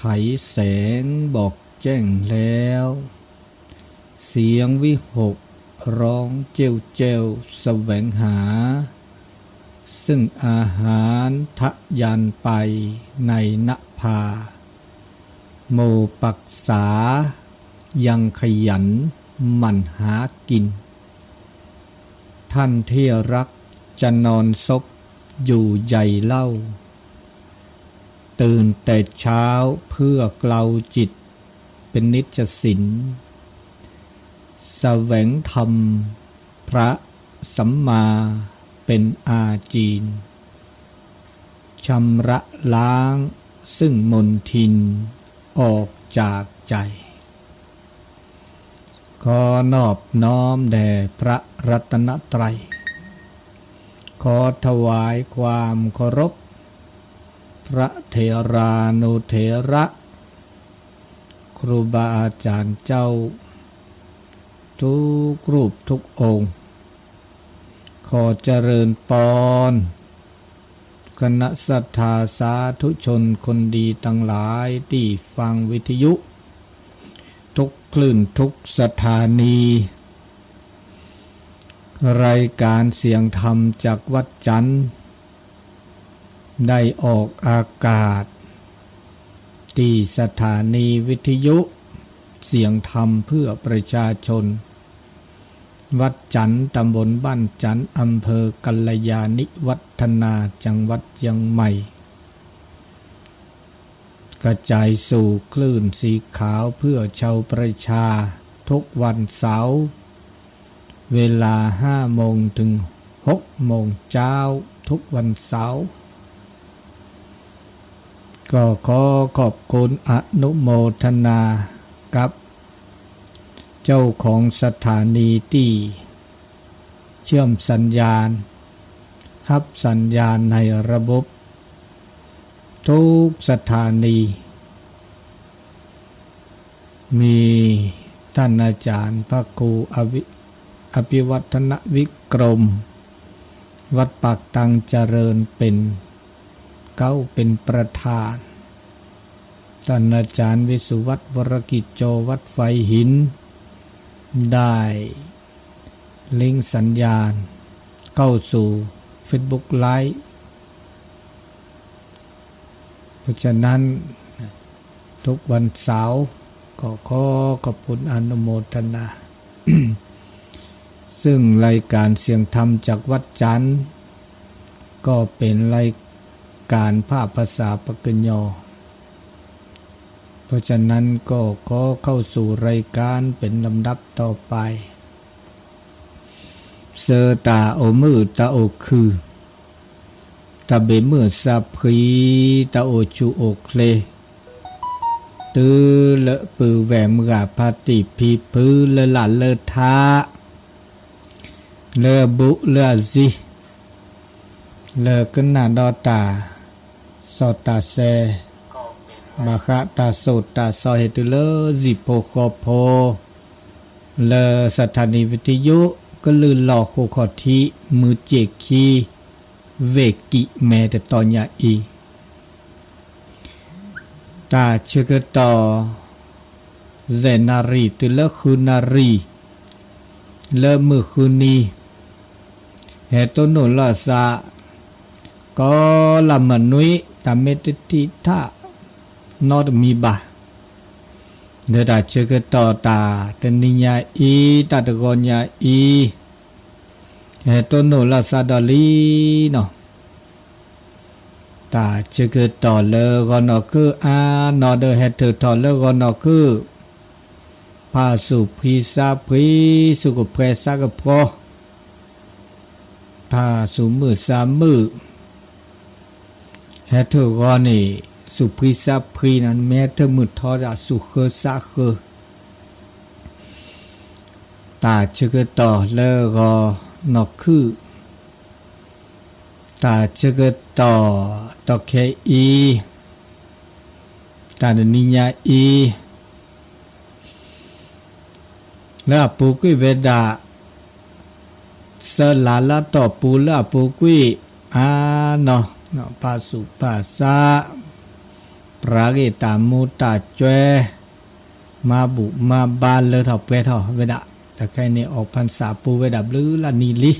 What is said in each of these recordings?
ไขแสงบอกแจ้งแล้ว เสียงวิหกร้องเจ้วเจ้วแสวงหา ซึ่งอาหารทะยานไปในนภา หมู่ปักษายังขยันหมั่นหากิน ท่านที่รักจะนอนซบอยู่ใหญ่เล่า ตื่นแต่เช้าเพื่อเกลาจิตเป็นนิจสิน แสวงธรรมพระสัมมาเป็นอาจีน ชำระล้างซึ่งมลทินออกจากใจ ขอนอบน้อมแด่พระรัตนตรัย ขอถวายความเคารพ พระเถรานุเถระ ครูบาอาจารย์เจ้า ทุกรูปทุกองค์ ขอเจริญปอน คณะศรัทธาสาธุชนคนดีทั้งหลายที่ฟังวิทยุ ทุกคลื่นทุกสถานี รายการเสียงธรรมจากวัดจันทร์ ได้ออกอากาศ ที่สถานีวิทยุเสียงธรรมเพื่อประชาชน วัดจันทร์ ตำบลบ้านจันทร์ อำเภอกัลยาณิวัฒนา จังหวัดเชียงใหม่ กระจายสู่คลื่นสีขาวเพื่อชาวประชา ทุกวันเสาร์ เวลาห้าโมงถึงหกโมงเช้า ทุกวันเสาร์ ก็ขอขอบคุณอนุโมทนากับเจ้าของสถานีที่เชื่อมสัญญาณ ฮับสัญญาณในระบบ ทุกสถานี มีท่านอาจารย์พระครูอภิ อภิวัฒนวิกรม วัดปากตังเจริญเป็นเก๊าเป็นประธาน ท่านอาจารย์วิสุวัฒน์ วรกิจโจ วัดไฟหิน ได้ลิงก์สัญญาณเข้าสู่ Facebook Live เพราะฉะนั้น ทุกวันเสาร์ ก็ขอขอบคุณอนุโมทนา ซึ่งรายการเสียงธรรมจากวัดจันทร์ ก็เป็นรายการภาคภาษาปากกยอ เพราะฉะนั้นก็ขอเข้าสู่รายการเป็นลำดับต่อไป ဆၢတၢ်အိၣ်မုာ်တၢ်အိၣ်ခုၣ်, တၢ်ဘၣ်မုာ်သးဖှံ, တၢ်အိၣ်ဆူၣ်အိၣ်ချ့, တုၤလၢပုၢ်ဝဲၢ်မုၢ်ဂၤဖါတံၢ်ဖံဖု လၢလာ်လၢထး, လၢအဘူးလၢအစံ, လၢကနၣ်ဒီးတၢ် စီၣ်တၢ်စဲး, ဘၣ်ဃးတၢ်စိၣ်တၢ်စီဟ့ၣ်တုၤလၢစံၣ်ဖိဃီဖိ, လၢ สถานีวิทยุ ကလုာ်လီၢ်ဃိးခီၣ်ထံး မုၢ်စ့ၣ်ခံ ဝ့ၢ်ကံးမဲတတီၤညါအံၤ, တၢ်ဆၢကတီၢ် ယဲၢ်နၣ်ရံၣ်တုၤလၢဃုနၣ်ရံၣ် လၢမုၢ်ဃုနံၤ ဟဲတိၢ်နီၣ်လိာ်သး ကီလၢမနွံ တၢ်မ့ၢ်တထံၣ်ထၣ်နီတမံၤဘၣ်, လၢတၢ်ဆၢကတီၢ်တၢ်တနံၤညါအံၤ တၢ်တဂီၤညါအံၤ ဟဲတိၢ်နီၣ်လိာ်သးဒီးလံနီၤ တၢ်ဆၢကတီၢ်လၢဂီၤနီၢ်ခုၣ်အါနီၢ်ဒီး ဟဲထုးထီၣ်လၢဂီၤနီၢ်ခုၣ်, ဖးစူၣ်ဖှံသးဖှံ, စူၣ်ကဖှဲသးကဖှီ, ဖးစူၣ်မုာ်သးမုာ်, ဟဲထုးဂီၤန့ၣ် စူၣ်ဖှံသးဖှံနီၤ, မ့ၢ်ဟဲထုးမုာ်ထီဒၣ် စူၣ်ဃၢသးဃၢ, တၢ်ဆၢကတီၢ်လၢဂီၤနီၢ်ခုၣ် တၢ်ဆၢကတီၢ် တီၢ်ခဲအံၤ တၢ်တနံၤညါအံၤ လၢအပူၤကွံာ်ဝဲဒၣ် သၢလါလၢတီၢ်ပူၤလၢအပူၤကွံာ် အါနီၢ် ဖးစူၣ်ဖးသး ပရၤဂ့ၢ်တၢ်မူတၢ်ကွဲ, မၤဘူၣ်မၤဘါလၢထီၣ်ပှဲၤထီၣ်ဝဲဒၣ်, တၢ်ခဲအံၤန့ၣ် အိၣ်ဖၣ်စၢ်ပူၤဝဲဒၣ်ဘျုးလၢနံၣ်လံ.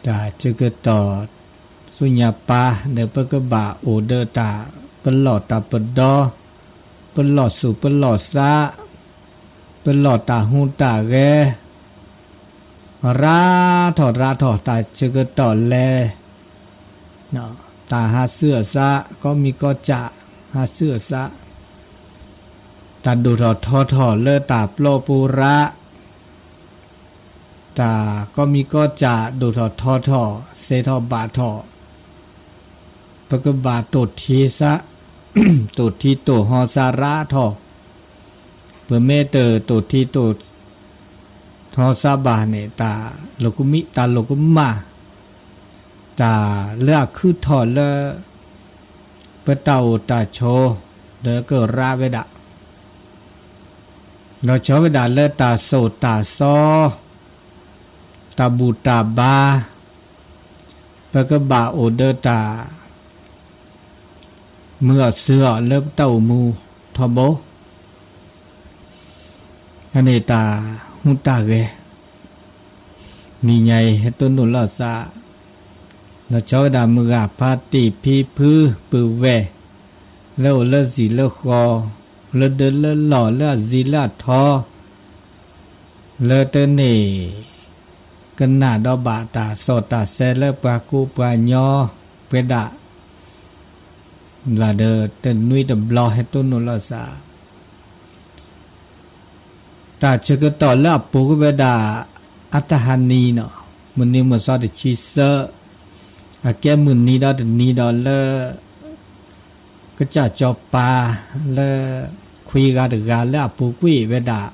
တၢ်ဆၢကတီၢ်ဆူညါပၢ် ဒီးပကဘၣ်အိၣ်ဒီးတၢ်ပလီၢ်တၢ်ပဒီ, ပလီၢ်ဆူၣ်ပလီၢ်စး, ပလီၢ်တၢ်ဟူးတၢ်ဂဲၤ, ရၤထီၣ်ရၤထီၣ်တၢ်ဆၢကတီၢ်လဲၤ, တၢ်ဟးဆူအစး, ကီမံၤကီစၢ်ဟးဆူအစး, တၢ်ဒိၣ်ထီၣ်ထီထီၣ်လၢတၢ်ပျီပူၤရၤ, တၢ်ကီမံၤကီစၢ်ဒိၣ်ထီၣ်ထီထီၣ် စဲးထီၣ်ဘၣ်ထီၣ်, ပကဘၣ်တိၢ်ထံစး, တိၢ်ထံတိၢ်ဟီစးရၤထီၣ်, ပမ့ၢ်တတိၢ်ထံတိၢ်ဟီစးဘၣ်န့ၣ် တၢ်လိာ်ကမံ တၢ်လိာ်ကမၣ်, တၢ်လၢအခုၣ်ထီၣ်လၢ ပတၢ်အိၣ်တၢ်ဆိး ဒီးကရၤဝဲဒၣ်, လီၤဆီဝဲဒၣ်လၢတၢ်စိၢ်တၢ်စီ တၢ်ဘူၣ်တၢ်ဘါ, ပကဘၣ်အိၣ်ဒီးတၢ် မုာ်အီၣ်စၢၤအီၣ်လၢပတၢ်အိၣ်မူထီဘိ, အန့ၣ်တၢ်ဟူးတၢ်ဂဲၤ, နံၤညါအံၤ ဟဲတိၢ်နီၣ်လိာ်သး, လီၤဆီဝဲဒၣ်မုၢ်ဂၤဖါတံၢ်ဖံဖုပုၢ်ဝဲၢ်, လၢအိၣ်လၢစံာ်လၢဃီ, လၢဒၢလၢလီၢ်လၢအစံာ်လၢအထီ, လၢတန့ၢ် ကနၣ်ဒီးဘၣ်တၢ်စီၢ်တၢ်ဆဲးလၢပှၤကူပှၤညီပဝဲဒၣ်, ဘျီဒီးတနွံတဘျီဟဲတိၢ်နီၣ်လိာ်သး, တၢ်ဆၢကတီၢ်လၢအပူၤကွံာ်ဝဲဒၣ် အတၢ်ဟါနံၤနီၤ, မုၢ်နံၤမုၢ်သီတဆံသၢ, အကဲမုၢ်နံၤဒီးတနံၤဒီးလၢ ကစၢ်စီၤပၤလၢ ခွံဂၤတဂၤလၢအပူၤကွံာ်ဝဲဒၣ်,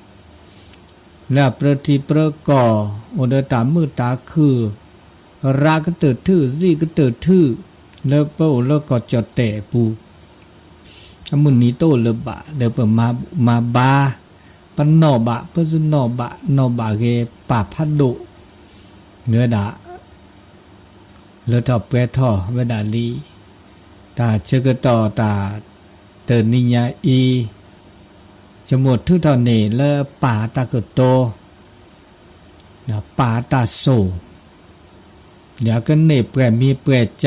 လၢအပြၢထံပြၢကီၢ်, အိၣ်ဒီးတၢ်မုာ်တၢ်ခုၣ်, ရၤကတၢၢ်ထူၣ် စံးကတၢၢ်ထူၣ်, လၢပအိၣ်လၢကီၢ်ကၠီၣ်တဲၣ်အပူၤ, အမုၢ်နံၤတအိၣ်လၢၤဘၣ် ဒီးပမၤဘူၣ်မၤဘါ, ပနီၣ်ဘၣ် ပစနီၣ်ဘၣ် နီၣ်ဘၣ်ဂ့ၤ ပာ်ဖးဒိၣ် ဝဲဒၣ် လၢထီၣ်ပှဲၤထီၣ်ဝဲဒၣ်လံ. တၢ်ဆၢကတီၢ်တၢ် တနံၤညါအံၤ, ဆိကမိၣ်ထုးထီၣ်န့ၢ်လၢပၢ်တၢ်ကတိၤ, ပၢ်တၢ်စိၢ်, ဒီးကန့ၢ်ပှဲၤမံၤပှဲၤစၢ်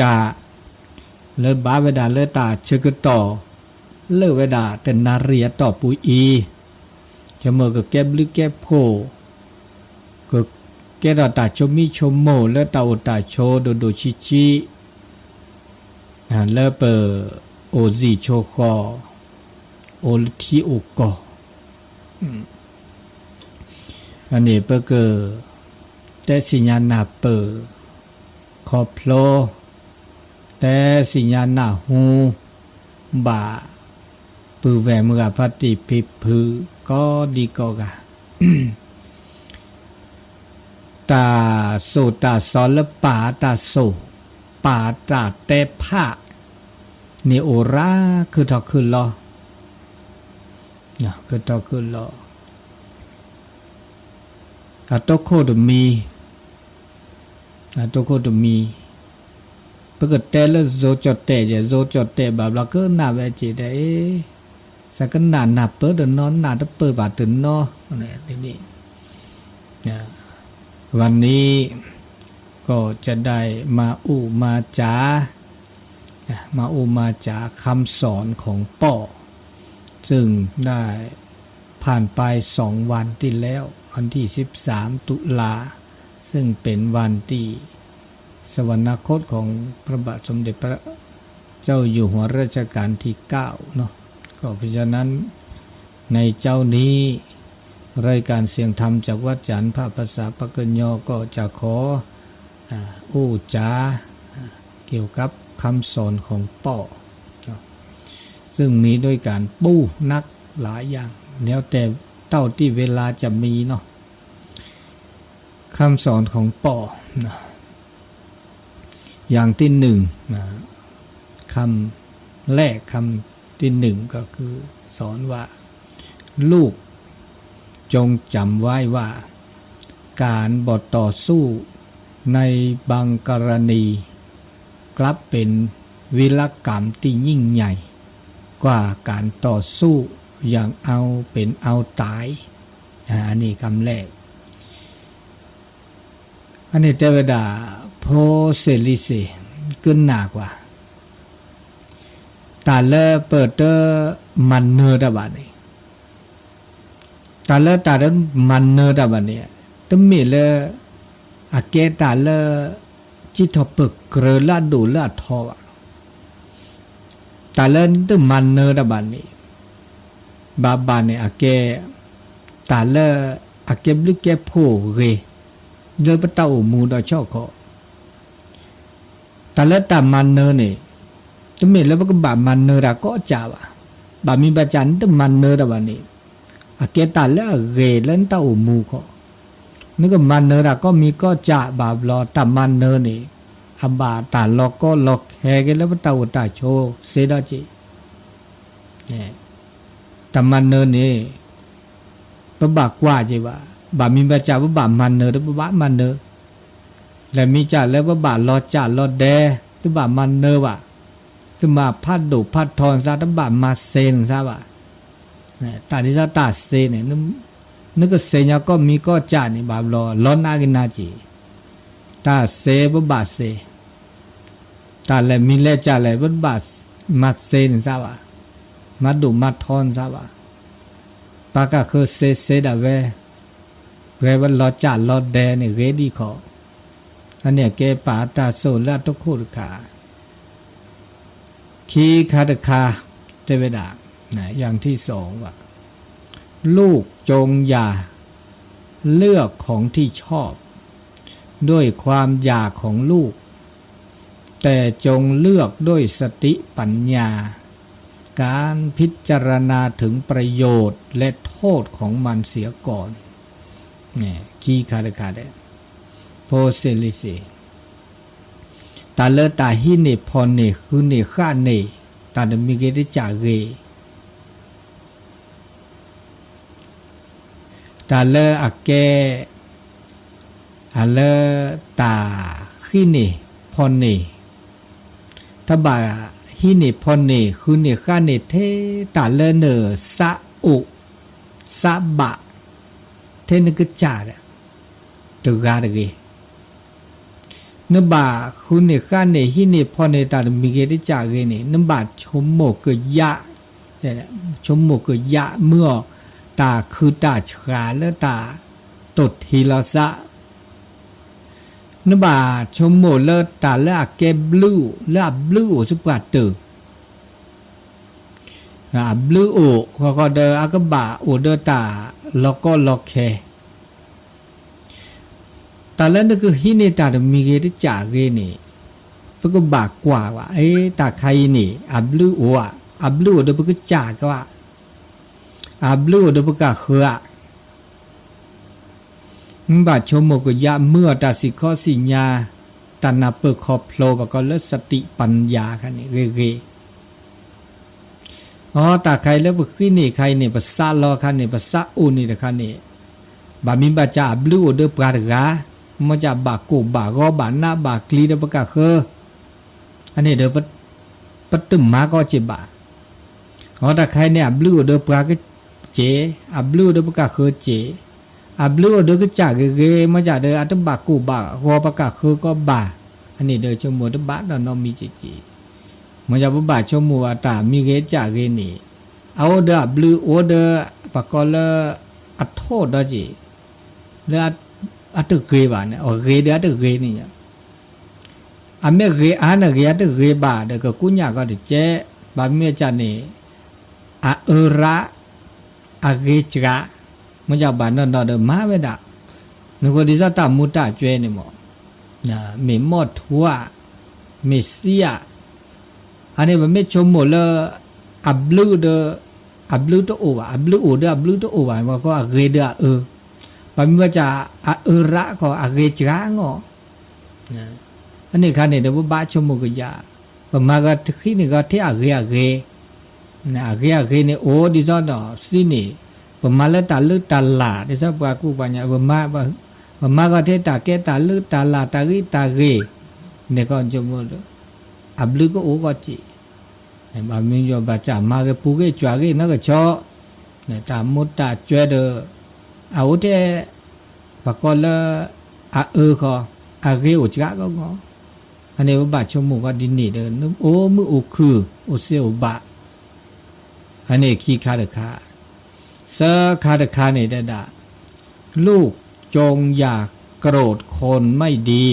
လၢဘၣ်ဝဲဒၣ်လၢတၢ်ဆၢကတီၢ် လၢဝဲဒၣ်တနၣ်ရံၣ်အတီၢ်ပူၤအံၤ, ဆိကမိၣ်ကကဲဘျုးကဲဖှိၣ် ကကဲထီၣ်တၢ်ဆိမိၣ်ဆိကမိၣ်လၢတၢ်အိၣ်တၢ်ဆိးဒိၣ်ဒိၣ်ဆံးဆံး, လၢပအိၣ်စံာ်ဆိးဃီၤ, အိၣ်လၢထံအိၣ်ကီၢ်, အန့ၣ်ပက တဲသ့ၣ်ညါနၢ်ပၢၢ် ခီဖျိ တဲသ့ၣ်ညါနၢ်ဟူ ဘၣ် ပုၢ်ဝဲၢ်မုၢ်ဂၤဖါတံၢ်ဖံဖု ကိးဒံကိးဂၤ, တၢ်စိၢ်တၢ်စီလၢပၢ်တၢ်စိၢ် ပၢ်တၢ်တဲဖး န့ၣ်အိၣ်ရၤခုၣ်ထီၣ်ခုၣ်လီၤ, ခုၣ်ထီၣ်ခုၣ်လီၤ, အတိခိၣ်တမံၤ, အတိခိၣ်တမံၤ, ပကတဲလၢ ဇိကၠီၣ်တဲၣ်ယဲၢ် ဇိကၠီၣ်တဲၣ်ဘၣ်ဘျီ ကနၣ်ဝဲက့ၤဒဲးအံၤ, စကနၣ်နၢ်ပၢၢ်တနီၤ နၢ်တပၢၢ်ဘၣ်တနီၤ, ဒ်န့ၣ် วันนี้ก็จะได้มาอู้มาจา มาอู้มาจา คำสอนของป้อ ซึ่งได้ผ่านไปสองวันที่แล้ว วันที่สิบสาม ตุลา ซึ่งเป็นวันที่สวรรคตของพระบาทสมเด็จพระเจ้าอยู่หัวรัชกาลที่เก้า เนาะ ก็เพราะฉะนั้นในเช้านี้ รายการเสียงธรรมจากวัดจันทร์ ภาคภาษาปากกยอ ก็จะขอ อ่า อู้จ๋า อ่า เกี่ยวกับคำสอนของป้อ เนาะ ซึ่งมีด้วยกันปู้นักหลายอย่าง แล้วแต่เท่าที่เวลาจะมีเนาะ คำสอนของป้อ นะ อย่างที่หนึ่ง นะ คำแรก คำที่หนึ่ง ก็คือสอนว่า ลูกจงจำไว้ว่า การบ่ต่อสู้ในบางกรณี กลับเป็น วีรกรรมที่ยิ่งใหญ่กว่าการต่อสู้อย่างเอาเป็นเอาตาย အန့ၣ်ကမျၢၢ် အန့ၣ်တဲဝဲဒၣ် ဖိစ့ၢ်လံစ့ၢ် ကနၣ်ကွၢ် တၢ်လၢပတမၤနၢၤတၢ်ဘၣ်န့ၣ် တၢ်လၢတၢ်တမၤနၢၤတၢ်ဘၣ်န့ၣ် တမ့ၢ်လၢ အကဲတၢ်လၢ စံးထီၣ်ပၢၢ်ကြၢးလၢအဒိၣ်လၢအထီဘၣ်. တၢ်လၢတမၤနၢၤတၢ်ဘၣ်န့ၣ် ဘၣ်ဘၣ်န့ၣ်အကဲ တၢ်လၢ အကဲဘျုးကဲဖှိၣ်ဂ့ၤ လၢပတၢ်အိၣ်မူဒီးဆီၣ်ခီ တၢ်လၢတၢ်မၤနၢၤန့ၣ် တမ့ၢ်လၢပကဘၣ်မၤနၢၤတၢ်ကိးကၢ်ဘၣ်. ဘၣ်မံၤဘၣ်စးနတမၤနၢၤတၢ်ဘၣ်န့ၣ် အကဲတၢ်လၢအဂ့ၤလၢနတၢ်အိၣ်မူခီ နကမၤနၢၤတၢ်ကိးမံၤကိးကၢ်ဘၣ်ဘျီ တၢ်မၤနၢၤန့ၣ် အဘၣ်တၢ်လီၤကီလီၤခဲက့ၤလၢပတၢ်အိၣ်တၢ်ဆိးစ့ဒီးက့ၤ တၢ်မၤနၢၤန့ၣ် ပဘၣ်ကွၢ်က့ၤဘၣ်. ဘၣ်မံၤဘၣ်စးပဘၣ်မၤနၢၤတပဘၣ်မၤနၢၤ လဲၤမံၤစးလၢပဘၣ်လီၤစၢ်လီၤဒဲ တဘၣ်မၤနၢၤဘၣ်. တမၤဖးဒိၣ်ဖးထီနသး တဘၣ်မၤစ့နသးဘၣ်. တၢ်ဒ်သိးတၢ်စ့န့ၣ် နကစ့ညါကိးမံၤကိးကၢ်န့ၣ် ဘၣ်ဘျီ လီၤနးက့ၤနၤက့ၤ တၢ်စ့ပဘၣ်စ့ တၢ်လဲၤမံၤလဲၤစးလဲၣ် ပတဘၣ်မၤစ့နသးဘၣ်, မၤဒိၣ်မၤထီနသးဘၣ်. ပှၤကဃၢစ့စ့ဒၣ်ဝဲ, ပှဲၤဝဲလီၤစၢ်လီၤဒဲန့ၣ်ဂ့ၤဒံးခီ, အန့ၣ်အကဲပာ်တၢ်စိၣ်လၢအတခိၣ်တခါ ခံခါတခါ တဲဝဲဒၣ်, อย่างที่สองว่า ลูกจงอย่าเลือกของที่ชอบด้วยความอยากของลูก แต่จงเลือกด้วยสติปัญญา การพิจารณาถึงประโยชน์และโทษของมันเสียก่อน ခံခါတခါဒဲး ဖိစ့ၢ်လံစ့ၢ် တၢ်လၢတၢ်ဟံးန့ၢ်ဖီၣ်န့ၢ် ဃုန့ၢ်ဃာ်န့ၢ် တၢ်တမံၤဂ့ၤတကးဂ့ၤ တၢ်လၢအကဲ အလၢတၢ်ဟံးန့ၢ်ဖီၣ်န့ၢ် တဘၣ်ဟံးန့ၢ်ဖီၣ်န့ၢ် ဃုန့ၢ်ဃာ်န့ၢ် ထဲတၢ်လၢနစးအိၣ် စးဘၣ် ထဲနကစၢ်ဒီး တဂၤတဂ့ၤ နဘၣ်ဃုန့ၢ်ဃာ်န့ၢ် ဟံးန့ၢ်ဖီၣ်န့ၢ်တၢ်တမံၤဂ့ၤတကးဂ့ၤန့ၣ် နဘၣ်ဆိကမိၣ်ကယာ်, ဆိကမိၣ်ကယာ်မုၢ်အီၤ တၢ်ခုၣ်တၢ်ဆှးလၢတၢ်တိၢ်ထံလီၤသး, နဘၣ်ဆိကမိၣ်လၢတၢ်လၢအကဲဘျုး လၢအဘျုးအိၣ်ဆူပှၤတၢၢ် အဘျုးအိၣ်ဃီဃီဒီး အကဘၣ်အိၣ်ဒီးတၢ်လီၤကီလီၤခဲ တၢ်လၢနကဟံးန့ၢ်တၢ်တမံၤဂ့ၤတကးဂ့ၤန့ၣ် ပကဘၣ်ကွၢ်ဘၣ်, အ့ တၢ်ခါအံၤန့ၣ် အဘျုးအိၣ်ဧါ, အဘျုးအိၣ်ဒီးပကစၢ်ကီဧါ, အဘျုးအိၣ်ဒီးပကဃၢၤဧါ. မ့ၢ်ဘၣ်ဆိကမိၣ်ကယာ်မုၢ်အီၤ တၢ်စံၣ်ခီစံၣ်ညါ, တၢ်နၢ်ပၢၢ်ခီဖျိ ပကိးလၢစတိပညါခါန့ၣ်ဂ့ၤဂ့ၤ အတၢ်ခါအံၤလၢပဃံးန့ၢ်ခါအံၤန့ၣ် ပစးလီၤခါန့ၣ် ပစးအိၣ်န့ၢ်တခါန့ၣ်, ဘၣ်မံၤဘၣ်စးအဘျုးအိၣ်ဒီးပှၤတဂၤ, မ့ၢ်စးဘၣ်ကိၢ်ဘၣ်ဂီၤဘၣ်နးဘၣ်ကျံၤဒီးပကဃၢၤ, အန့ၣ်ဒီး ပတမၤကီက့ၤဘၣ်. အတၢ်ခါအံၤန့ၣ် အဘျုးအိၣ်ဒီးပှၤက့ၤ, အဘျုးအိၣ်ဒီးပကဃၢၤက့ၤ, အဘျုးအိၣ်ဒီးကစၢ်ဂ့ၤဂ့ၤ မ့ၢ်စးဒီး အတဘၣ်ကိၢ်ဘၣ်ဂီၤပကဃၢၤကီဘၣ်, အန့ၣ်ဒီးဆိကမိၣ်တဘၣ်နီၢ်နီၢ်မံၤက့ၤက့ၤ မ့ၢ်ယပဘၣ်ဆိကမိၣ်အတၢ်မံၤဂ့ၤကစၢ်ဂ့ၤန့ၣ်, အအိၣ်ဒီးအဘျုးအိၣ်ဒီး ပကိးလၢ အထိၣ်ဒီးက့ၤ, လၢအတဂ့ၤဘၣ်န့ၣ် အဂ့ၤဒီးအတဂ့ၤန့ၣ်, အမ့ၢ်ဂ့ၤအါန့ၣ်ဂ့ၤအတဂ့ၤဘၣ်ဒီး ကကူညၣ်ကီတကဲး, ဘၣ်မ့ၢ်ကစၢ်န့ၣ်, အအၢရၣ်, အဂ့ၤစှၤ, မ့ၢ်ယဘၣ်နီၢ်နီၢ်ဒီးမၤဝဲဒၣ်, နဃိဒ်သိးတၢ်မူတၢ်ကွဲးန့ၣ်မ့ၢ် မ့ၢ်မီၢ်ထူဧါ, မ့ၢ်စံဧါ, အန့ၣ်ပမ့ၢ်ဆိကမိၣ်လၢ အဘျုးဒီး အဘျုးတအိၣ်ဘၣ်, အဘျုးအိၣ်ဒီးအဘျုးတအိၣ်ဘၣ်, ပကိးအဂ့ၤဒီးအအၢ, ဘၣ်မ့ၢ်ဝဲဒၣ် အအၢရၣ်ခီ အဂ့ၤစှၤအဂီၢ်, အန့ၣ်ခါန့ၣ်ဒီးပဘၣ်ဆိကမိၣ်ကယၤ, ပမၤဂီၤတဃံန့ၣ်ဂီၤထဲအဂ့ၤအဂ့ၤ အဂ့ၤအဂ့ၤန့ၣ်အိၣ်ဒ်သိးဒီးစံးန့ၣ်, ပမၤလၢတၢ်လုၢ်တၢ်လၢ် ဒ်သိးပှၤကူပှၤကညီ, ပမၤဂီၤထဲတၢ်ကဲတၢ်လုၢ်တၢ်လၢ် တၢ်ဂံၢ်တၢ်ဂ့ၤန့ၣ်ကီး ဆိကမိၣ်ဒီး အဘျုးကအိၣ်ဂီၢ်က့ၤ, ဘၣ်မနုၤဘၣ်ဆၣ်မၤဂ့ၤပူၤဂ့ၤကွၢ်ဂ့ၤနီၢ်ကဆီ, တၢ်မူတၢ်ကွဲဒီး အအိၣ်ထဲ ပကိးလၢ အအၢဃီ, အဂ့ၤအိၣ်စှၤကီးဂီၢ်, အန့ၣ်ပဘၣ်ဆိကမိၣ်ဃီဒ်န့ၣ်ဒီး နအိၣ်မုာ်အိၣ်ခုၣ် အိၣ်စ့အိၣ်ဘၣ်, အန့ၣ်ခံခါတခါ, သၢခါတခါန့ၣ်တဲဒၣ် ลูกจงอย่าโกรธคนไม่ดี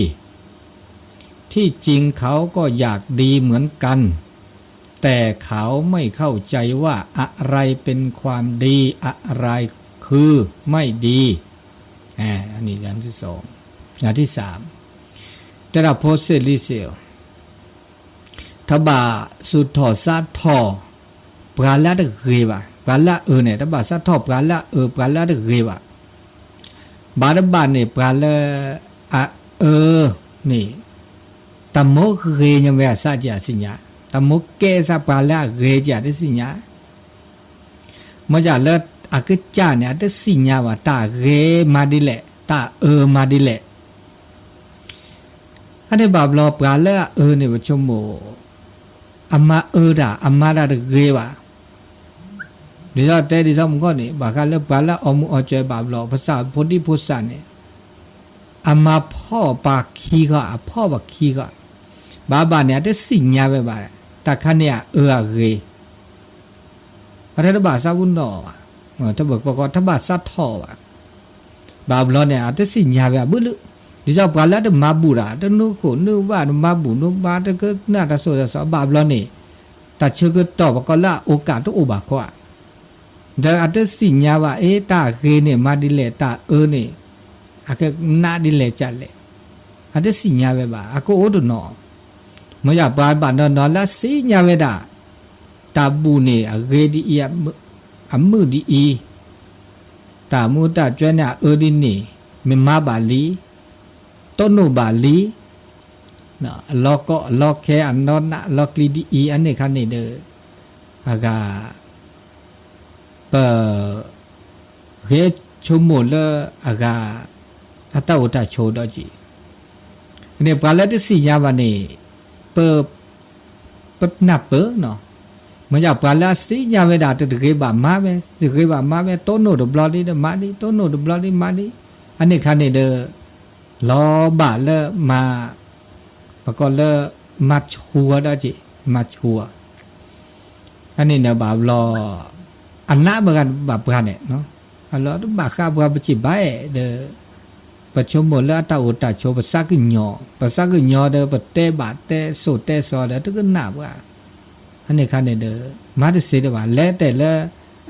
ที่จริงเขาก็อยากดีเหมือนกัน แต่เขาไม่เข้าใจว่าอะไรเป็นความดี อะไรคือไม่ดี อันนี้อันที่สอง อันที่สาม တဲဒၣ်ဖိစ့ၣ်လံစ့ၣ်ဧၢ တဘၣ်သူၣ်ထီၣ်သးထီၣ် ပှၤလၢအတဂ့ၤဘၣ်, ပှၤလၢအအၢန့ၣ် တဘၣ်သးထီၣ်ပှၤလၢအအၢ ပှၤလၢအတဂ့ၤဘၣ်, ဘၣ်တဘၣ်န့ၣ် ပှၤလၢအအၢန့ၣ် တၢ်မိၣ်ဂ့ၤညါဝဲအသးက့ၤအသ့ၣ်ညါ, တၢ်မိၣ်ကဲသးပှၤလၢအဂ့ၤက့ၤအတသ့ၣ်ညါ မ့ၢ်ဒ်လၢအကစၢ်န့ၣ် အတသ့ၣ်ညါဘၣ် တၢ်ဂ့ၤမၤဒ်လဲၣ် တၢ်အၢမၤဒ်လဲၣ်, အန့ၣ်ဘၣ်ဘျီပှၤလၢအအၢန့ၣ် ပဆိကမိၣ် အမၤအၢတၢ် အမၤတၢ်တဂ့ၤဘၣ်, ဒ်သိးတဲဒ်သိးမုၢ်ဂီၢ်န့ၣ် ဘၣ်ဃးလၢပှၤလၢအီမူၤအီစၢၤဘၣ်ဘျီ ဖိသၣ်ဖိဒံဖိသၣ်န့ၣ် အမၤဖီၣ်ပှၤခံဃီ အဖီၣ်ပှၤခံဃီ, ဘၣ်ဘၣ်န့ၣ် အတသ့ၣ်ညါဝဲဘၣ်, တၢ်ခါန့ၣ်အအၢအဂ့ၤ အတဘၣ်သးပူၤနီၣ်ဘၣ်, တဘၣ်ပကီ တဘၣ်သးထီၣ်ဘၣ်, ဘၣ်ဘျီန့ၣ် အတသ့ၣ်ညါဝဲအဘၣ်လၢ, ဒ်သိးပှၤလၢတမၤဘူၣ်တၢ် တနုာ်ခိၣ်နုာ်ဝၣ် တမၤဘူၣ်နမၤ တကနၣ်တၢ်သိၣ်တၢ်သီ ဘၣ်ဘျီန့ၣ် တၢ်ဆၢကတီၢ်ပကီလၢအအိၣ်ကၣ်တအိၣ်ဘၣ်ခီဧါ, ဒီးအတသ့ၣ်ညါဘၣ် အ့ တၢ်ဂ့ၤန့ၣ်မၤဒ်လဲၣ် တၢ်အၢန့ၣ် အကနးဒ်လဲၣ်ကလဲၣ်, အတသ့ၣ်ညါဝဲဘၣ် အကအိၣ်တနီၤ, မ့ၢ်ယပှၤဘၣ်နီၤနီၤလၢသ့ၣ်ညါဝဲဒၣ်, တၢ်ဘူၣ်န့ၣ်အဂ့ၤဒ်အံၤ, အမုာ်ဒ်အံၤ, တၢ်မူတၢ်ကွဲန့ၣ်အအၢဒ်န့ၣ်, မ့ၢ်မၤဘၣ်လံ, တိၢ်နီၣ်ဘၣ်လံ, အလီၤကီအလီၤခဲ အနီၢ်နးအလီၤကျံဒ်အံၤ အန့ၣ်ခါန့ၣ်ဒီး အဂၤ ပ ဂဲၤဆိကမိၣ်လၢအဂၤ အတၢ်အိၣ်တၢ်ဆိးဒီးက့ၤ, န့ၣ်ပှၤလၢတသ့ၣ်ညါဘၣ်န့ၣ် ပ ပနၢ်ပၢၢ်နီၤ, မ့ၢ်ယပှၤလၢအသ့ၣ်ညါဝဲဒၣ် တတဂ့ၤဘၣ်မၤဝဲ တဂ့ၤဘၣ်မၤဝဲ တိၢ်နီၣ်တဘျီဒ်မၤဒ် တိၢ်နီၣ်တဘျီဒ်မၤဒ်, အန့ၣ်ခါန့ၣ်ဒီး လီၤဘၣ်လၢမၤ ပကိးလၢ မၤဆူၣ်အီၤဒီးက့ၤ မၤဆူၣ်အီၤ, အန့ၣ်န့ၣ်ဘၣ်ဘျီ အနးမ့ၢ်ဂ့ၤဘၣ်ပှၤန့ၣ်, အလီၤတဘၣ်ဃးပှၤပစံးဘၣ်အဲၣ်ဒီး ပဆိကမိၣ်လၢအတၢ်အိၣ်တၢ်ဆိး ပသးကညီၤ ပသးကညီၤဒီး ပတဲဘၣ်တဲစိာ်တဲစီဒီး တကနၣ်ပှၤ, အန့ၣ်ခါန့ၣ်ဒီး မၤတသ့တဘၣ် လဲၤတဲာ်လၢ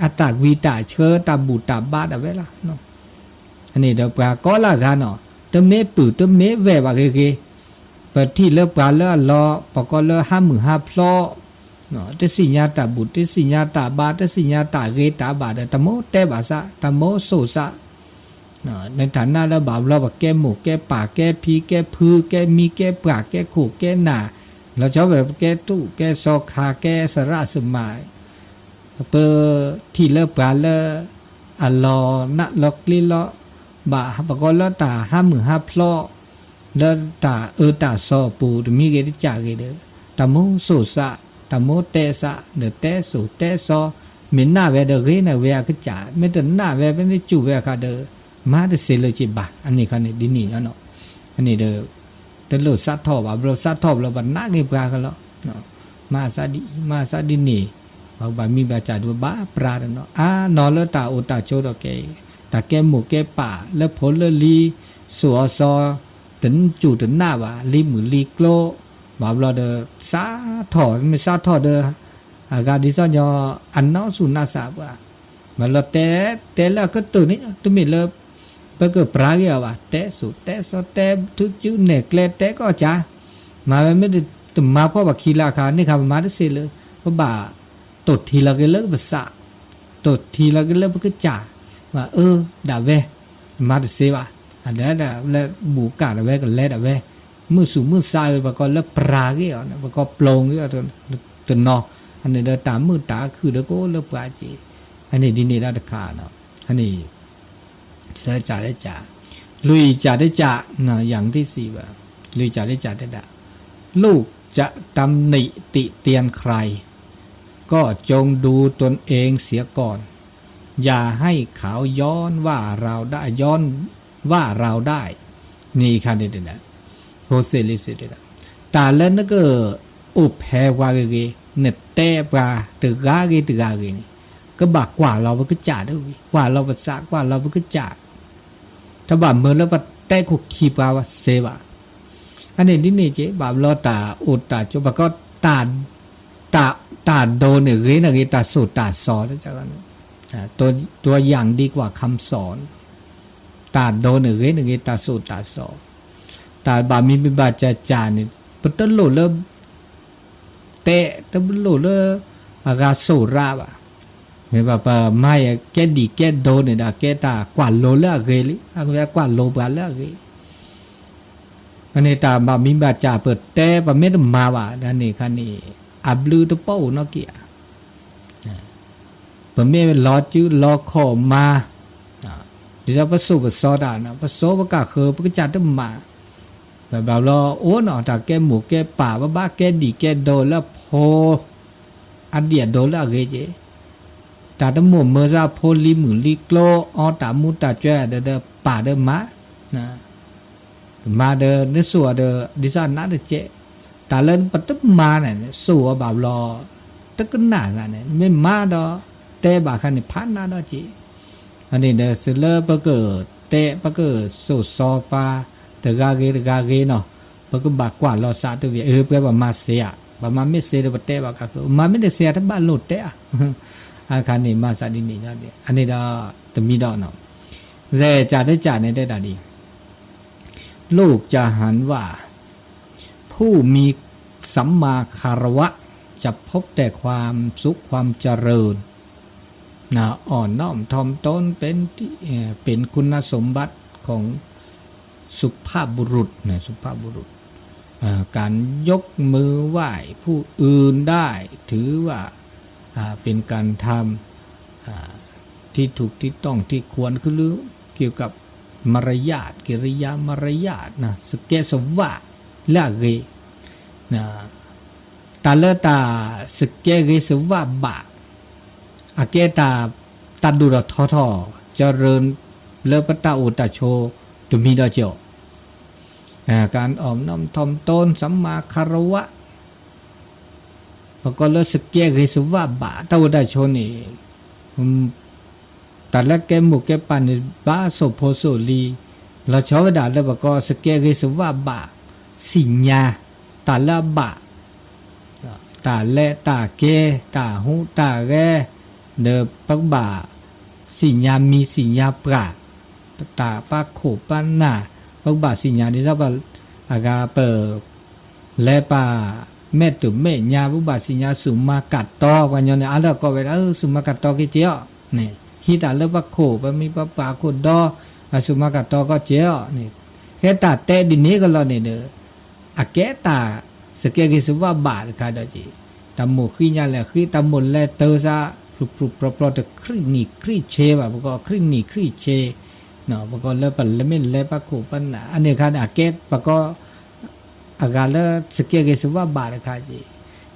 အတၢ်ဝံတၢ်ဆၢ တၢ်ဘူၣ်တၢ်ဘါဒၣ်ဝဲလီၤ. အန့ၣ်ဒီးပှၤကိးလၢအဂၤနီၤ တမ့ၢ်ပုၢ်တမ့ၢ်ဝဲၢ်ဘၣ်ဂ့ၤဂ့ၤ, ပထံၣ်လၢပှၤလၢအလီၤ ပကိးလၢဟါမုၢ်ဟါဖျီ တသ့ၣ်ညါတၢ်ဘူၣ် တသ့ၣ်ညါတၢ်ဘါ တသ့ၣ်ညါတၢ်ဂ့ၤတၢ်ဘၣ်ဒီး တမ့ၢ်တဲဘၣ်သး တမ့ၢ်စိာ်သး မ့ၢ်တၢ်နးလၢဘၣ်ဘျီ ပကဲမိၢ်ကဲပၢ် ကဲဖံကဲဖု ကဲမံကဲပှၢ် ကဲခိၣ်ကဲနၢ် လီၤဆီဒီး ပကဲတူၢ်ကဲစီၤခါ ကဲသရၣ်သမါ ပထံၣ်လၢပှၤလၢ အလီၤနးလီၤကျံလီၤ ဘၣ်ပကိးလၢတၢ်ဟါမုၢ်ဟါဖျီ လၢတၢ်အၢတၢ်သီအပူၤ တမံၤဂ့ၤတကးဂ့ၤဒီး တၢ်မိၣ်စိာ်သး တၢ်မိၣ်တဲသး ဒီးတဲစိာ်တဲစီ မ့ၢ်နးဝဲဒီးဂ့ၤန့ၣ်ဝဲအကစၢ် မ့ၢ်တနးဝဲ မ့ၢ်တစူၢ်ဝဲအခါဒီး မၤတသ့လၢၤက့ၤဘၣ် အန့ၣ်ခါန့ၣ်ဒ်န့ၣ်လီၤ. အန့ၣ်ဒီး တလိၣ်သးထီၣ်ဘၣ်ဘျီ သးထီၣ်ဘျီ ပနာ်က့ၤပှၤကလီၤ. မၤသးဒ်အံၤ မၤသးဒ်န့ၣ် ပဘၣ်မံဘၣ်စၢ်ဒိၣ်ဘၣ်ပြးတနီၤ အါနီၤလၢတၢ်အိၣ်တၢ်ဆိးဒီးကဲ တၢ်ကဲမိၢ်ကဲပၢ် လၢဖိလၢလံၤ စိာ်အီၤစီၤ တစူၢ်တနာ်ဘၣ် လံၤမုၢ်လံၤကျိ ဘၣ်ဘျီဒီး သးထီၣ် မ့ၢ်သးထီၣ်ဒီး အဂၤဒ်သိးညီ အနီၢ်သူၣ်နါသးပှၤ မၤလီၤတဲ တဲလၢအကတၢၢ်န့ၣ် တမ့ၢ်လၢ ပကပြးက့ၤအီၤဘၣ် တဲစိာ်တဲစီ တဲထုကၠူနဲၣ်ကျဲ တဲကီၢ်ကၢ် မၤဝဲမ့ၢ်တမၤဖှီၣ်ဘၣ်ခံလၢအခါ န့ၢ်ခါပမၤတသ့လၢၤ ပဘၣ် တိၢ်ထံလီၤက့ၤလၢပသး တိၢ်ထံလီၤက့ၤလၢပကစၢ် မၤအၢဒၣ်ဝဲ မၤတသ့ဘၣ် အဒၣ်လၢဘူၣ်ကၢ်ဒၣ်ဝဲကလဲၤဒၣ်ဝဲ မုၢ်သူၣ်မုၢ်သးဝဲ ပကိးလၢပြးက့ၤအီၤန့ၣ် ပကိးပျိာ်က့ၤအီၤတနီၤ အန့ၣ်ဒီးတၢ်မုာ်တၢ်ခုၣ်ဒီးကအိၣ်လၢပှၤက့ၤ အန့ၣ်ဒ်န့ၣ်ဒၣ်တခါနီၤ အန့ၣ် သၢကၢ်တကၢ် လွံၢ်ကၢ်တကၢ် ယၤတံစံးဘၣ် လွံၢ်ကၢ်တကၢ်တဲဒၣ် လူၵ်ၣ် จะตำหนิติเตียนใคร ก็จงดูตนเองเสียก่อน อย่าให้เขาย้อนว่าเราได้ ย้อน ว่าเราได้ န့ၣ်ခါန့ၣ် ဟိစ့ၣ်လံစ့ၣ် တၢ်လၢနကအိၣ်ဖဲပှၤဂ့ၤဂ့ၤ နတဲပှၤတဂၤဂ့ၤတဂၤဂ့ၤန့ၣ် ကဘၣ်ကွၢ်လီၤပကစၢ်တဝံၤ ကွၢ်လီၤပသး ကွၢ်လီၤပကစၢ် တဘၣ်မၢလၢပတဲခိၣ်ခံပှၤစ့ဘၣ်. အန့ၣ်ဒ်န့ၣ်က့ ဘၣ်ဘျီတၢ်အိၣ်တၢ်ဆိး ပကီ တၢ်ဒိးန့ၣ်ဂ့ၤန့ၣ်ဂ့ၤ တၢ်ဆိၣ်တၢ်စီၤ ตัวอย่างดีกว่าคำสอน တၢ်ဒိးန့ၣ်ဂ့ၤန့ၣ်ဂ့ၤ တၢ်ဆိၣ်တၢ်စီၤ တၢ်ဘၣ်မံဘၣ်စၢ်စၢ်န့ၣ် ပတလိၣ်လၢ တဲ တလိၣ်လၢ အဂၤဆိၣ်ရၣ်ဘၣ်. မ့ၢ်ဘၣ်ပမၤယကဲဒံၣ်ကဲဒိးန့ၣ်ဒီး ကဲတၢ်ကွၢ်လိလၢအဂ့ၤလံ အကကွၢ်လိပှၤလၢအဂ့ၤ အန့ၣ်တၢ်ဘၣ်မံဘၣ်စၢ်ပတဲ ပမ့ၢ်တမၤဘၣ်ဒ်န့ၣ်ခါန့ၣ် အဘျုးတပီၢ်အိၣ်နီတက့ၢ်ဧါ. ပမ့ၢ်လီၤစုလီၤခီၣ်မၤ ဒ်သိးပစိၢ်ပစီတၢ်န့ၣ် ပစိပကၢ်ဃၢၤ ပကစၢ်တမၤ ဘၣ်ဘျီအိၣ်နီၤ တၢ်ကဲမိၢ်ကဲပၢ် ပဘၣ်ကဲဒံၣ်ကဲဒိးလၢဖိ အဒံၣ်အဒိးလၢအဂ့ၤက့ၤ တၢ်တမိၣ်မၢစၢ်ဖိလံၤမုၣ်လံၤကျိ အီတၢ်မူတၢ်ကွဲဒီး ပၢ်ဒီးမၤ မၤဒီးနစိၢ်အီၤဒီး ဒ်သိးနးတကဲး တၢ်လၢပတမၤန့ၣ် စိၢ်အီၤဘၣ်ဘျီ တကနၣ်ဂၤန့ၣ် မ့ၢ်မၤဒီး တဲဘၣ်ခါန့ၣ် ဖးနးဒီးက့ၤ အန့ၣ်ဒီး သုလၢပကတဲ ပကစိၢ်စီပှၤ တဂၤဂ့ၤတဂၤဂ့ၤနီၤ ပကဘၣ်ကွၢ်လီၤသးတဝံၤ အၢ ပှဲၤဘၣ်မၤစ့ဧါ ဘၣ်မၤမ့ၢ်စ့ဒီးပတဲဘၣ်ကါကၢ မၤမ့ၢ်တစ့ဧါ တဘၣ်လိၣ်တဲဧါ အခါန့ၣ် မၤသးဒ်န့ၣ် အန့ၣ်ဒီး တမံၤဒီးနီၤ စဲးကၢ်တကၢ်န့ၣ်တဲတၢ်ဒ် โลกจะหันว่า ผู้มีสัมมาคารวะ จะพบแต่ความสุขความเจริญ นะ อ่อนน้อมถ่อมตนเป็นที่ เอ่อ เป็นคุณสมบัติของสุภาพบุรุษนะ สุภาพบุรุษ เอ่อ การยกมือไหว้ผู้อื่นได้ ถือว่า อ่า เป็นการทำ อ่า ที่ถูกที่ต้องที่ควร คือเรื่องเกี่ยวกับมารยาท กิริยามารยาทนะ สะแกะสะวะ လၢအဂ့ၤ တၢ်လၢတၢ်စကဲဂ့ၤစဝးဘၣ် အကဲတၢ် တၢ်ဒိၣ်ထီၣ်ထီထီၣ် ကရၢ လၢပတၢ်အိၣ်တၢ်ဆိး တမံၤဒီးကီး การอ่อนน้อมถ่อมตน สัมมาคารวะ ပကိးလၢစကဲဂ့ၤစဝးဘၣ် တၢ်အိၣ်တၢ်ဆိးန့ၣ် တၢ်လၢကဲမိၢ်ကဲပၢ်န့ၣ် ဘၣ်စိာ်ဖိစိာ်လံၤ လီၤဆီဝဲဒၣ်လၢပကိးစကဲဂ့ၤစဝးဘၣ် သ့ၣ်ညါ တၢ်လၢအဘၣ် တၢ်လဲၤတၢ်ကဲ တၢ်ဟူးတၢ်ဂဲၤ ဒီးပကဘၣ်သ့ၣ်ညါမံၤသ့ၣ်ညါပှၢ် တၢ်ပာ်ခိၣ်ပာ်နၢ် ပကဘၣ်သ့ၣ်ညါဒ်သိးပ အဂၤပ လဲၤပာ်မဲာ်တိၢ်မဲာ်ညါ ပကဘၣ်သ့ၣ်ညါ သုးမၤကၢ်တီ ပှၤညီန့ၣ် အါလၢအကီဝဲဒၣ် သုးမၤကၢ်တီက့ၤက့ၤအီၤန့ၣ် ဟံးတၢ်လၢပခိၣ် ပမံၤပပှၢ်အခိၣ်ဒီ အသုးမၤကၢ်တီကီက့ၤအီၤန့ၣ် ဟဲတၢ်တဲဒ်န့ၣ်ကလီၤန့ၣ်ဒီး အကဲတၢ်စကဲဂ့ၤစဝးဘၣ်တခါဒီးက့ၤ တၢ်မိၣ်ဃံညါလဲၣ်ဃံ တၢ်မိၣ်လဲၤတၢ်သး ဖျိဖျိဖျိဖျိ တခရံာ်နံၣ်ခရံာ်ဆဲးဘၣ် ပကိးခရံာ်နံၣ်ခရံာ်ဆဲး ပကိးလၢပလဲၤမ့ၢ်လဲၤပာ်ခိၣ်ပာ်နၢ် အန့ၣ်အခါန့ၣ် အကဲပကိး အဂၤလၢစကဲဂ့ၤစဝးဘၣ်တခါက့ၤ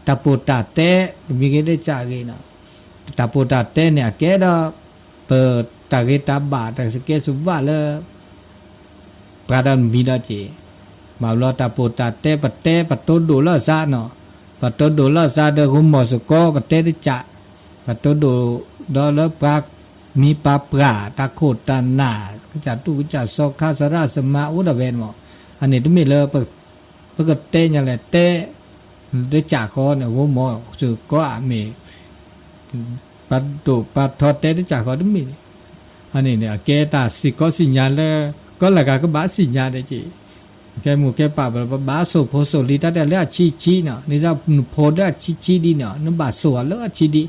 တၢ်ပိာ်တၢ်တဲ မံၤဂ့ၤဒ်ကၢ်ဂ့ၤနီၤ တၢ်ပိာ်တၢ်တဲန့ၣ် အကဲဒီး ပတၢ်ဂ့ၤတၢ်ဘၣ် တၢ်စကဲစဝးလၢ ပှၤဒီးမံၤဒီးက့ၤ ဘၣ်ဘျီတၢ်ပိာ်တၢ်တဲ ပတဲ ပတိဒိၣ်လီၤသးနီၤ ပတိဒိၣ်လီၤသးဒီးဂိၤမီၢ်စကိး ပတဲတကၢ် ပတိဒိၣ်ဒီးလၢပှၤမံၤပှၤပှၢ် တၢ်ခိၣ်တၢ်နၢ် ကစၢ်တူၢ်ကစၢ်စီၤခါစရၣ်စမါအိၣ်ဒၣ်ဝဲမး အန့ၣ်တမ့ၢ်လၢ ပကတဲညါလဲၣ်တဲ တကၢ်ဃီန့ၣ် ဂိၤမီၢ်စကိးအမ့ၢ် ပဒိၣ်ပထီတဲတကၢ်ဃီတမ့ၢ်န့ၣ် အန့ၣ်န့ၣ် အကဲတၢ်စ့ၢ်ကီးသ့ၣ်ညါလၢ ကီလၢဂၤကဘၣ်သ့ၣ်ညါဒီးက့ၤ ကဲမိၢ်ကဲပၢ် ပဘၣ်စိာ်ဖိစိာ်လံၤတၢ်တဲလၢအဆံးဆံးနီၤ ဒ်သိးနဖိလၢအဆံးဆံးဒ်န့ၣ် နဘၣ်စိာ်အီၤလၢအဆံးဒ်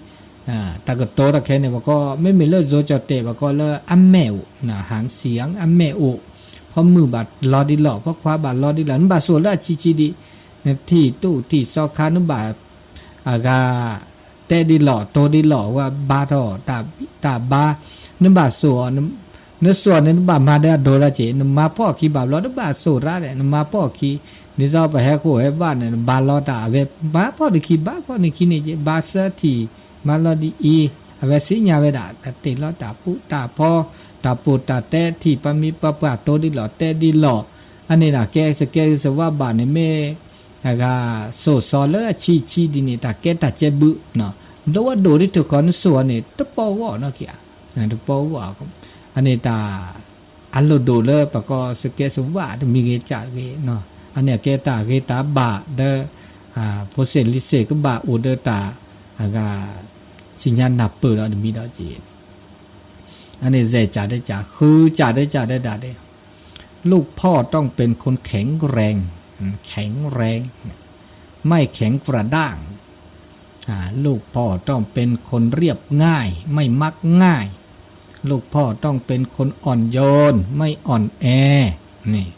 တၢ်ကတိၤတၢ်ခဲန့ၣ် ပကိး မ့မ့ၢ်လၢယိၤကၠီၣ်တဲာ် ပကိးလၢအမဲာ်အိၣ် ဟၢ်စံၣ် အမဲာ်အိၣ် ဖီမုၢ်ဘၣ်လီၤဒ်လီၤ ဖီခွါဘၣ်လီၤဒ်လီၤ နဘၣ်စိာ်လၢအဆံးဆံးဒ် နထံၣ်တူၢ်ထံၣ်စီခါ နဘၣ် အဂၤ တဲဒ်လီၤ တိၤဒ်လီၤ ဝဲဘါထီၣ် တၢ်ဘါ နဘၣ်စိာ်အီၤ နစိာ်န့ၣ် နဘၣ်မၤဒီးအဒိၣ်လီၤက့ၤ, နမၤဖှီၣ်ခံဘၣ်ဘျီ နဘၣ်စိာ်ရၣ်ဒီး နမၤဖှီၣ်ခံ, ဒ်သိးပဟဲဃိာ်ဟဲဘၣ်န့ၣ် နဘါလီၤတၢ်အဝဲ မၤဖှီၣ်တခံ ဘါဖှီၣ်နခံန့ၣ်က့ၤ ဘါစၢထံၣ်, မၤလီၤဒ်အံၤ, အဝဲစံၣ်ညါဝဲဒၣ် တၢ်တ့ၢ်လီၤတၢ်ပူတၢ်ဖီ, တၢ်ပိာ်တၢ်တဲထံၣ် ပှၤမံၤပှၤပှၢ်တိဒ်လီၤတဲဒ်လီၤ, အန့ၣ်ဒီး ကဲစကဲစဝးဘၣ်န့ၣ်မ့ၢ် အဂၤ စိာ်စီၤလၢအဆံးဆံးဒ်န့ၣ် တၢ်ကဲတၢ်ကဲဘုး, ဒိၣ်ဝဲဒိၣ်ဒ်ထုးခီနစိာ်အီၤန့ၣ် တပီဂီၢ်နီၢ်က့ၤဧါ, တပီဂီၢ်, အန့ၣ်တၢ် အလိၣ်ဒိၣ်လၢပှၤကိးစကဲစဝးတမံၤဂ့ၤကၢ်ဂ့ၤ, အန့ၣ်အကဲတၢ်ဂ့ၤတၢ်ဘၣ်ဒီး ဖိစ့ၣ်လံစ့ၣ်ကဘၣ်အိၣ်ဒီးတၢ် အဂၤ စံၣ်ညါနၢ်ပၢၢ်ဒီးတမံၤဒီးက့ၤ အန့ၣ် စဲးကၢ်ဒဲးကၢ် ဃုကၢ်ဒဲးကၢ်ဒဲးဒၣ်ဒဲး, ลูกพ่อต้องเป็นคนแข็งแรง แข็งแรง ไม่แข็งกระด้าง ลูกพ่อต้องเป็นคนเรียบง่าย ไม่มักง่าย ลูกพ่อต้องเป็นคนอ่อนโยน ไม่อ่อนแอ န့ၣ်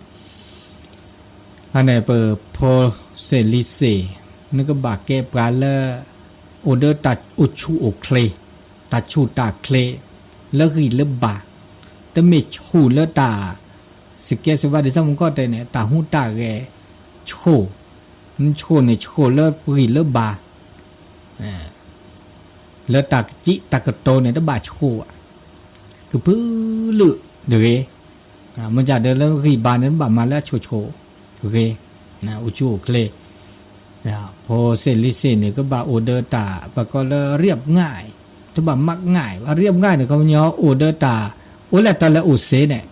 အန့ၣ်ပဖိစ့ၣ်လံစ့ၣ် နကဘၣ်ကဲပှၤလၢ အိၣ်ဒီးတၢ်အိၣ်ဆူၣ်အိၣ်ချ့, တၢ်ဆူၣ်တၢ်ချ့ လၢဂံၢ်လၢဘါ, တမ့ၢ်ဆူၣ်လၢတၢ် စကဲစဝးဒ်သိးမူကီၢ်တဲန့ၣ် တၢ်ဟူးတၢ်ဂဲၤဆူၣ်, ဆူၣ်န့ၣ်ဆူၣ်လၢဂံၢ်လၢဘါ လၢတၢ်ကစံးတၢ်ကတိၤန့ၣ် တဘၣ်ဆူၣ်ဘၣ်, ကဖုလုာ်တဂ့ၤ, မ့ၢ်ဒ်ဒီးလၢဂံၢ်ဘါန့ၣ် တဘၣ်မၤလၢအဆူၣ်ဆူၣ်တဂ့ၤ, အိၣ်ဆူၣ်အိၣ်ချ့, ဖိစ့ၣ်လံစ့ၣ်န့ၣ် ကဘၣ်အိၣ်ဒီးတၢ် ပှၤကိးလၢ เรียบง่าย, တဘၣ် มักง่าย, เรียบง่าย န့ၣ် ခီပညီအိၣ်ဒီးတၢ် အိၣ်လဲၣ်တီလဲၣ်အိၣ်စ့န့ၣ်,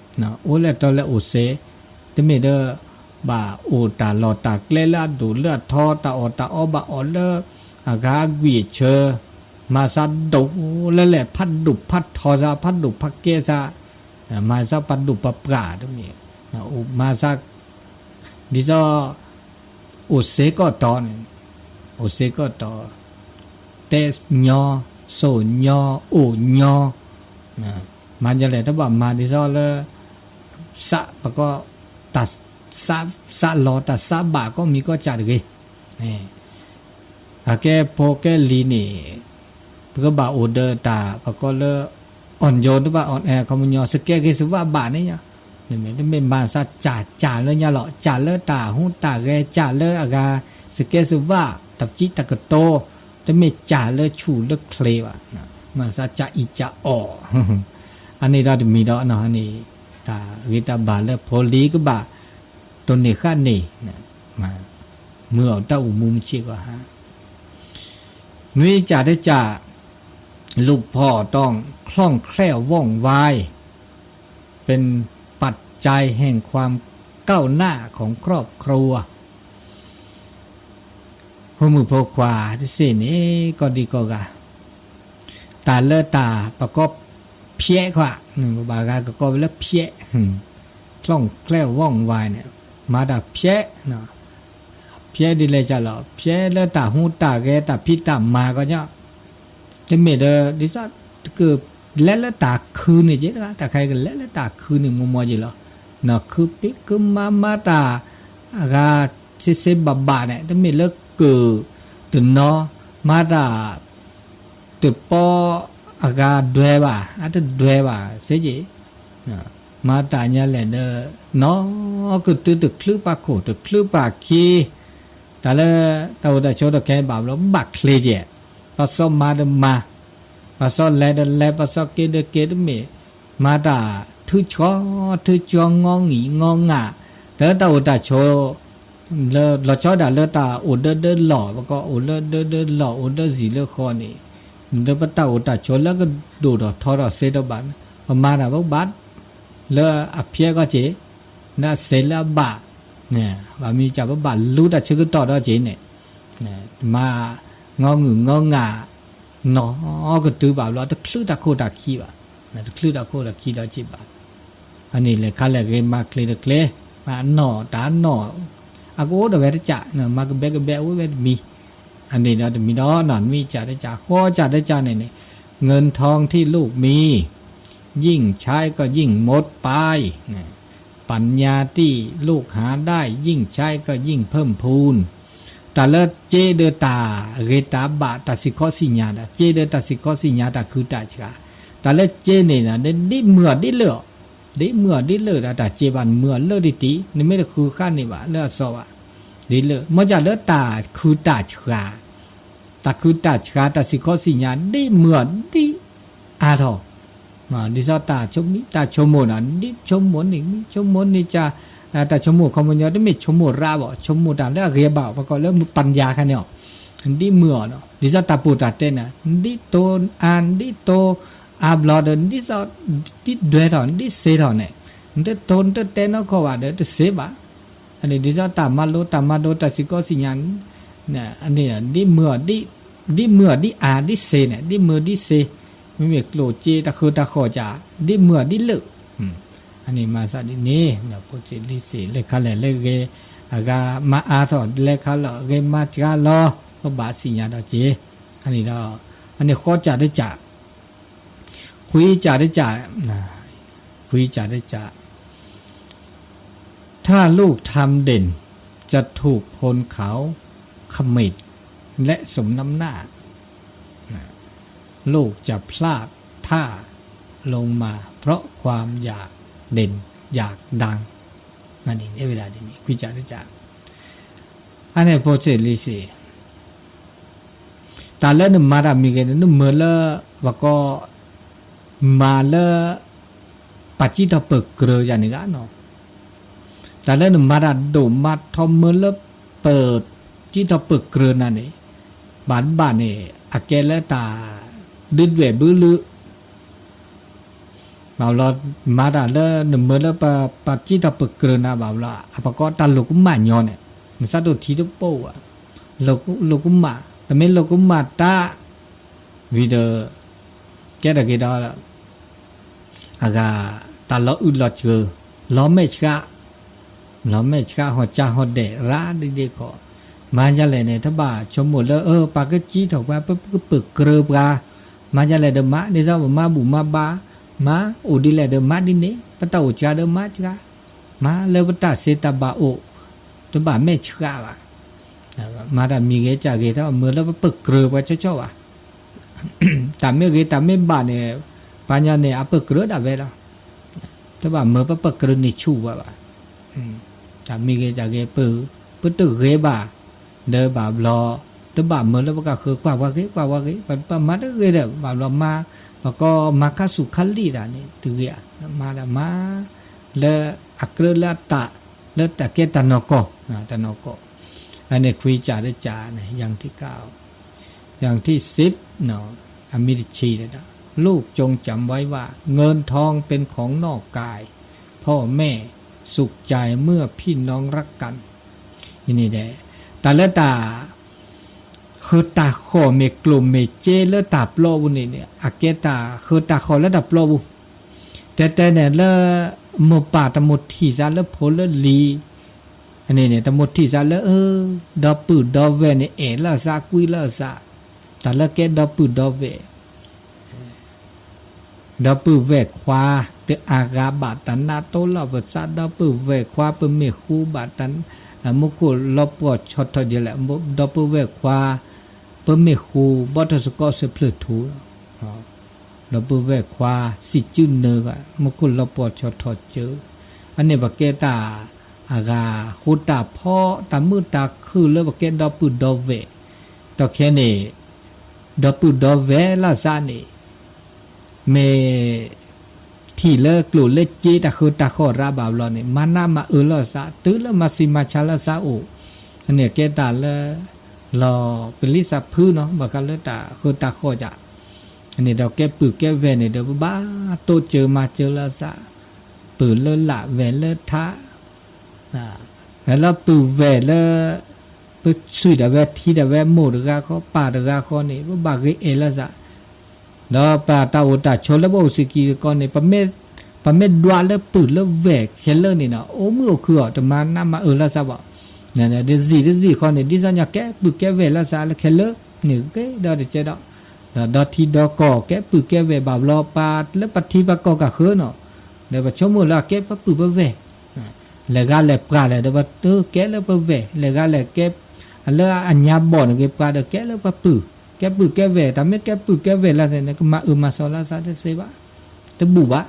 အိၣ်လဲၣ်တီလဲၣ်အိၣ်စ့, တမ့ၢ်ဒီး ဘၣ်အိၣ်တၢ်လီၢ်တၢ်ကျဲလၢအဒိၣ်လၢအထီ တၢ်အီၣ်တၢ်အီဘၣ်အီၣ်လၢ အဂၤအကွံာ်အဆၢ, မၤသးဒိၣ်လဲၣ်လဲၣ် ဖးဒိၣ်ဖးထီသး ဖးဒိၣ်ဖးကဲသး, မၤသးပှၤဒိၣ်ပှၤပှၢ်တမ့ၢ်, မၤသး ဒ်သိး အိၣ်စ့ကီၢ်တီၤန့ၣ်, အိၣ်စ့ကီၢ်တီၤ, တဲညီ, စိာ်ညီ, အိၣ်ညီ, မၤညီလဲၣ် တဘၣ်မၤဒ်သိးလၢ စးပကီး တၢ် စးလီၤ တၢ်စးဘၣ်ကီၢ်မံၤကီၢ်စဲၣ်တဂ့ၤ, အကဲဖိကဲလံၤန့ၣ် ပကဘၣ်အိၣ်ဒီးတၢ် ပကိးလၢ อ่อนโยน တဘၣ် อ่อนแอ ခီပညီ စကဲဂ့ၤစဝးဘၣ်န့ၣ်ညါ, တမ့ၢ်မၤသးစၢ်စၢ်လၢညါလီၤ, စၢ်လၢတၢ်ဟူးတၢ်ဂဲၤ စၢ်လၢအဂၤ စကဲစဝး တၢ်ကစံးတၢ်ကတိၤ, တမ့ၢ်စၢ်လၢဆူၣ်လၢချ့ဘၣ်, မၤသးစၢ်အံၤစၢ်အီၣ်, အန့ၣ်ဒီးတမံၤဒီး အန့ၣ် တၢ်ဂ့ၤတၢ်ဘၣ်လၢဖိလံၤကဘၣ် တိၢ်န့ၢ်ဃၣ်န့ၣ် မုၢ်အီၣ်တၢ်အိၣ်မူမုၢ်ဆ့ၣ်ကီးဟါ, နွံ ကၢ်တကၢ် ลูกพ่อต้องคล่องแคล่วว่องไว เป็นปัจจัยแห่งความก้าวหน้าของครอบครัว ဖိမုၣ်ဖိခွါတစ့ၢ်န့ၣ် ကီၢ်ဒံကီၢ်ဂၤ တၢ်လၢတၢ်ပကီဖျဲးခွါ, ပဘၣ်ဂၤကကီဝဲလၢဖျဲး, คล่องแคล่วว่องไว န့ၣ် မၤတၢ်ဖျဲး, ဖျဲးဒ်လဲၣ်ကၢ်လီၤ, ဖျဲးလၢတၢ်ဟူးတၢ်ဂဲၤ တၢ်ဖံးတၢ်မၤကီညါ, တမ့ၢ်ဒီး ဒ်သိးတကလဲၤလၢတၢ်ခုန့ၣ်က့, တၢ်ခဲကလဲၤလၢတၢ်ခုန့ၣ် မီၢ်မီၢ်က့လီၤ, ခုဖံးခုမၤမၤတၢ် အဂၤ စ့စ့ဘၣ်ဘၣ်န့ၣ် တမ့ၢ်လၢကၢၣ်တနီၤ မၤတၢ် တပီအဂၤဒွဲဘၣ် အတဒွဲဘၣ် စ့က့, မၤတၢ်ညါလဲၣ်ဒီး နီၢ်ကတုၤတချုးပာ်ခိၣ် တချုးပာ်ခံ, တၢ်လၢ တၢ်အိၣ်တၢ်ဆိးတခဲဘၣ်ဘျီ ဘၣ်ချ့ကဲ, ပှၤစီမၤဒီးမၤ, ပှၤစီလဲၤဒီးလဲၤ ပှၤစီက့ၤဒီးက့ၤ တမ့ၢ် မၤတၢ်ထုကၠီ ထုကၠီ ငီဂံၢ်ငီငၢ်, တၢ်လၢတၢ်အိၣ်တၢ်ဆိး လီၤဆီဒၣ်တၢ်လၢတၢ်အိၣ်ဒၢဒၢလီၢ် ပကအိၣ်လၢဒၢဒၢလီၢ် အိၣ်ဒၢစံာ်လၢဃီန့ၣ်, ဒီးပတၢ်အိၣ်တၢ်ဆိးလၢကဒိၣ်ထီၣ်ထီထီၣ်စ့တဘၣ်, ပမၤတၢ်ပဘၣ် လၢအဖျဲးကီက့ၤ, လၢအစ့လၢအဘၣ်, ဘၣ်မနုၤကၢ် ပဘၣ်လူတၢ်ဆၢကတီၢ်ဒီးက့ၤန့ၣ်, မၤ ငီဂံၢ်ငီငၢ် နီၢ်ကတုၤဘၣ်ဘျီ တချုးတၢ်ခိၣ်တၢ်ခံဘၣ်, တချုးတၢ်ခိၣ်တၢ်ခံဒီးက့ၤဘၣ်, အန့ၣ်လဲၤခါလဲၣ်ဂ့ၤ မၤချ့တချ့, မၤနီၢ်တၢ်နီၢ်, အကအိၣ်ဒီးဝဲတကး, မၤကဘဲကဘဲအိၣ်ဝဲတမံၤ, အန့ၣ်ဒီးတမံၤဒီး နီၢ်နွံကၢ်တကး ဃိးကၢ်တကးန့ၣ်န့ၣ်, เงินทองที่ลูกมี ยิ่งใช้ก็ยิ่งหมดไป ปัญญาที่ลูกหาได้ ยิ่งใช้ก็ยิ่งเพิ่มพูน တၢ်လၢစ့ဒီးတၢ်ဂ့ၤတၢ်ဘၣ် တၢ်စံၣ်ခီစံၣ်ညါဒီး စ့ဒီးတၢ်စံၣ်ခီစံၣ်ညါ တၢ်ခုတၢ်ဆှး, တၢ်လၢစ့န့ၣ် ဒ်မုၢ်အီၣ်ဒ်လၢာ်အီၣ်, ဒ်မုာ်အီၤဒ်လၢာ်ဒီး တၢ်စ့ဘၣ် နမုာ်အီၤလၢာ်တံၢ်တံၢ် နမ့ၢ်တဃုဃၣ်န့ၢ်ဘၣ်လၢအစီဘၣ်, ဒ်လၢာ် မ့ၢ်ကၢ်လၢတၢ်ခုတၢ်ဆှး, တၢ်ခုတၢ်ဆှး တၢ်စံၣ်ခီစံၣ်ညါ ဒ်မုာ်အီၤဒ်အါထီၣ် ဒ်သိးတၢ်ဆိမိၣ် တၢ်ဆိကမိၣ်န့ၣ် ဒ်ဆိကမိၣ်န့ၣ် မ့ၢ်ဆိကမိၣ်န့ၣ်ကၢ် တၢ်ဆိကမိၣ်ခီပညီ တမ့ၢ်ဆိကမိၣ်ရၣ်ဘၣ် ဆိကမိၣ်တၢ်လၢအဂ့ၤဘၣ် ပကိးလၢ ပညါ ခါန့ၣ်အီၤ, ဒ်မုာ်အီၤနီၤ ဒ်သိးတၢ်ပိာ်တၢ်တဲန့ၣ် ဒ်တိၤအါ ဒ်တိၤအါဘျီဒီး ဒ်သိး ဒ်ဒွဲထီၣ် ဒ်စ့ထီၣ်န့ၣ် နတတိၤနတတဲနီၢ်ကီၢ်ဘၣ်ဒီး တစ့ဘၣ် ဒ်သိးတၢ်မၤလိ တၢ်မၤဒိ တၢ်စံၣ်ခီစံၣ်ညါ ဒ်မုာ်အီၤ ဒ်မုာ်အီၤဒ်အါ ဒ်စ့န့ၣ် ဒ်မုာ်ဒ်စ့, မ့မ့ၢ်ကျိၣ်စ့တၢ်ဃုတၢ်ဃီၣ်ကၢ် ဒ်မုာ်အီၤဒ်လၢာ်, အန့ၣ်မၤစၢ်ဒ်န့ၣ် ဖိစ့လံစ့ လၢခါလဲၣ်လၢဂ့ၤ အဂၤမၤအါထီၣ် လဲၤခါလီၤ ဂ့ၤမၤစှၤလီၤ ပဘၣ်စံၣ်ညါဒီးက့ၤ, အန့ၣ်ဒီး အန့ၣ်ဃီကၢ်တကၢ် ခွံကၢ်တကၢ်, ခွံကၢ်တကၢ် ถ้าลูกทำเด่น จะถูกคนเขาเขมิบและสมน้ำหน้า ลูกจะพลาดท่าลงมาเพราะความอยากเด่นอยากดัง မၤန့ၣ် ဝဲဒၣ်ဒ်န့ၣ် ခွံကၢ်တကၢ် အန့ၣ်ဖိစ့လံစ့ တၢ်လၢနမၤတၢ်မံၤဂ့ၤန့ၣ် နမၢလၢ ပကိး မၤလၢ ပာ်စံၣ်ထီၣ်ပၢၢ်ကြၢးယၤန့ၣ်ဂ့ၤနီၤ, တၢ်လၢနမၤတၢ်ဒိၣ်မၤထီမၢလၢ ပာ်စံၣ်ထီၣ်ပၢၢ်ကြၢးနၤန့ၣ် ဘၣ်တဘၣ်န့ၣ် အကဲလၢတၢ် ဒုၣ်ဒွဲၣ်ဘုလု ဘၣ်ဘျီ မၤတၢ်လၢနမၢလၢပှၤစံၣ်ထီၣ်ပၢၢ်ကြၢးနၤဘၣ်ဘျီ အပကိးတၢ်လိာ်ကမၣ်ညီန့ၣ် နစးဒိၣ်ထံတပိၢ်ဘၣ်, လိာ်ကမၣ် တမ့ၢ်လိာ်ကမၣ်တၢ် ဝံၤဒီး ကဲထီၣ်က့ၤဒီး အဂၤ တၢ်လီၤအုၣ်လီၤစၢၤ လီၤမဲာ်ဆှး လီၤမဲာ်ဆှး ဟီၣ်ကၢဟီၣ်ဒဲး ရၤဒ်ဒ့ၣ်ကီး, မၤဒ်လဲၣ်န့ၣ် တဘၣ်ဆိကမိၣ်လၢ အၢ ပှၤကစံၣ်ထီၣ်ပှၤ ပကပၢၢ်ကြၢးပှၤ, မၤဒ်လဲၣ်ဒီးမၤ ဒ်သိးပမၤဘူၣ်မၤဘါ, မၤအိၣ်ဒ်လဲၣ်ဒီးမၤဒ်န့ၣ်, ပတၢ်အိၣ်စှၤဒီးမၤစှၤ, မၤလၢပတၢ်စ့တၢ်ဘၣ်အိၣ်, တဘၣ်မဲာ်ဆှးဘၣ်, မၤတၢ်မံၤဂ့ၤကၢ်ဂ့ၤ တမၢလၢပပၢၢ်ကြၢးပှၤကၠီကၠီဘၣ် တၢ်မ့ၢ်ဂ့ၤတၢ်မ့ၢ်ဘၣ်န့ၣ် ပှၤညီန့ၣ် အပၢၢ်ကြၢးဒၣ်ဝဲလီၤ. တဘၣ်မၢပပၢၢ်ကြၢးန့ၣ်ဆူၣ်ဝဲဘၣ်. တၢ်မ့ၢ်ဂ့ၤတၢ်ဂ့ၤ ပ ပတဂ့ၤဘၣ် ဒီးဘၣ်ဘျီ တဘၣ်မၢလၢပကဃၢၤကွၢ်ပှၤဂ့ၤ ကွၢ်ပှၤဂ့ၤ ပမၤတဂ့ၤဒီး ဘၣ်ဘျီမၤ ပကိးမၤခါဆူၣ်ခါလံၣ်တၢ်န့ၣ် တဂ့ၤဧါ မၤဒၣ်မၤ လၢအကြၢးလၢအတၢ် လၢတၢ်ကဲတၢ်နီၢ်ကီၢ် တၢ်နီၢ်ကီၢ် အန့ၣ်ခွံကၢ်တကၢ်န့ၣ် ယၢင်ထံၣ်ကၢ် ယၢင်ထံၣ်စံး အမံၤတဆံဒီး ลูกจงจำไว้ว่า เงินทองเป็นของนอกกาย พ่อแม่สุขใจเมื่อพี่น้องรักกัน န့ၣ်ဒီး တၢ်လၢတၢ် ဃုတၢ်ဃီၣ်မ့ၢ်ကျိၣ်မ့ၢ်စ့လၢတၢ်ပျီပူၤန့ၣ်န့ၣ် အကဲတၢ်ဃုတၢ်ဃီၣ်လၢတၢ်ပျီပူၤ တဲတဲန့ၣ်လၢ မိၢ်ပၢ်တမိၣ်ထံၣ်စးလၢဖိလၢလံၤ န့ၣ်န့ၣ် တမိၣ်ထံၣ်စးလၢ အၢ ဒီပုၢ်ဒီဝဲၢ်န့ၣ် အဲၣ်လီၤစးကွံလီၤစး တၢ်လၢကဲဒီပုၢ်ဒီဝဲၢ် ဒီပုၢ်ဝဲၢ်ခွါ တအါဂၤဘၣ်တၢ်နးတိလီၤပသး ဒီပုၢ်ဝဲၢ်ခွါ ပမ့ၢ်ဃူဘၣ်တၢ် မူခိၣ်လီၤပှီၢ်ဆီၣ်ထီၣ်ဒ်လဲၣ် ဒီပုၢ်ဝဲၢ်ခွါ ပမ့ၢ်ဃူ ဘီထီၣ်သကိးစၢဖျၢၣ်ထူ ဒီပုၢ်ဝဲၢ်ခွါ စံၣ်စုနၢဂၤ မူခိၣ်လီၤပှီၢ်ဆီၣ်ထီၣ်စၢ အန့ၣ်ပကဲတၢ် အဂၤ ဃိတၢ်ဖီ တၢ်မုာ်တၢ်ခုၣ်လၢပကဲဒီပုၢ်ဒီဝဲၢ် ဒီးခဲန့ၣ် ဒီပုၢ်ဒီဝဲၢ်လီၤစးန့ၣ် မ့ၢ် ထံၣ်လၢကျိၣ်လၢစ့တၢ်ဃုတၢ်ဃီၣ်ရၤဘၣ်ဘျီန့ၣ် မၤနးမၤအၢလီၤစး တုၤလၢမၤဆံးမၤဆါလီၤစးအိၣ် အန့ၣ်ကဲတၢ်လၢ လီၤပလံစးဖုနီၤ ဘၣ်ဃးလၢတၢ်ဃုတၢ်ဃီၣ်ယၤ အန့ၣ်ဒီးကဲပုၢ်ကဲဝဲၢ်န့ၣ်ဒီး ပဘၣ်တိစၢၤမၤစၢၤလီၤစး ပုၢ်လၢလၢ်ဝဲၢ်လၢထါ လၢလၢပုၢ်ဝဲၢ်လၢ ပဆွံၣ်ဒၣ်ဝဲထံဒၣ်ဝဲမိၢ်တဂၤဃီ ပၢ်တဂၤဃီန့ၣ် ပဘၣ်ဂ့ၤအဲၣ်လီၤစး ဒီးပတၢ်အိၣ်တၢ်ဆိးလၢပအိၣ်စ့ၢ်ကီးကီးန့ၣ် ပမ့ၢ်ဒွးလၢပုၢ်လၢဝဲၢ်ခဲလၢာ်န့ၣ်နီၤ အိၣ်မုာ်အိၣ်ခုၣ်အီၤ တမၤနးမၤအၢလီၤစးဘၣ် တစံၣ်တစံၣ်ဃီန့ၣ် ဒ်သိးညီကဲပုၢ်ကဲဝဲၢ်လီၤစးလၢခဲလၢာ်န့ၣ်ဂ့ၤဒီးတကဲဒီး ဒီးဒီထံဒီကီၢ်ကဲပုၢ်ကဲဝဲၢ်ဘၣ်ဘျီ ပှၤလၢပထံပကီၢ်ကဃၢၤနီၤ ဒီးပဆိကမိၣ်လၢအကဲပပုၢ်ပဝဲၢ် လဲၤဂၤလဲၤပှၤလဲၣ်ဒီး ပကဲလၢပဝဲၢ် လဲၤဂၤလဲၤကဲ လၢအညါဘီၣ်န့ၣ်ဂ့ၤ ပှၤဒီးကဲလၢပပုၢ် ကဲပုၢ်ကဲဝဲၢ် တၢ်မ့ၢ်ကဲပုၢ်ကဲဝဲၢ်လီၤန့ၣ် ကမၤအၢမၤစီၤလီၤစးတသ့ဘၣ် တဘူၣ်ဘၣ်